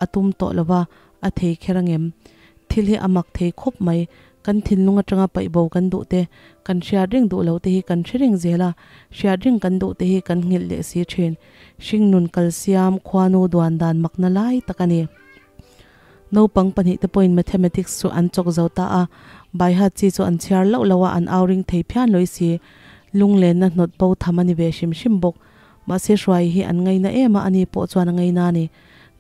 a tum tawh lo va, a thei kher angem? Thil hi a mak thei khawp mai, kan thinlung atanga paih bo kan duh te, kan hriat reng duh lo te hi kan hre reng zel a, hriat reng kan duh te hi kan nghilh leh si thin. Hringnun kalsiam khuanu duan dan makna lai tak a ni. Naupang pahnihte pawhin Mathematics chu an chawk zo ta a, baihat chi chu an chhiar loh loh a, an au ring thei phian lawi si. Lunglenna hnawt bo tham a ni ve hrim hrim bawk. Mahse Hruai hi an ngaina em a, ani pawh chuan a ngaina a ni.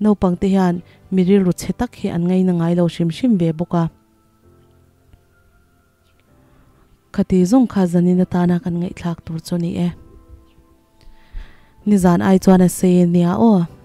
Naupangte hian mi rilru chhe tak hi an ngaina ngai lo hrim hrim ve bawk a. Khati zawng kha zanin atana kan ngaihthlak tur chu a ni e. Nizan ai chuan a sei ania aw.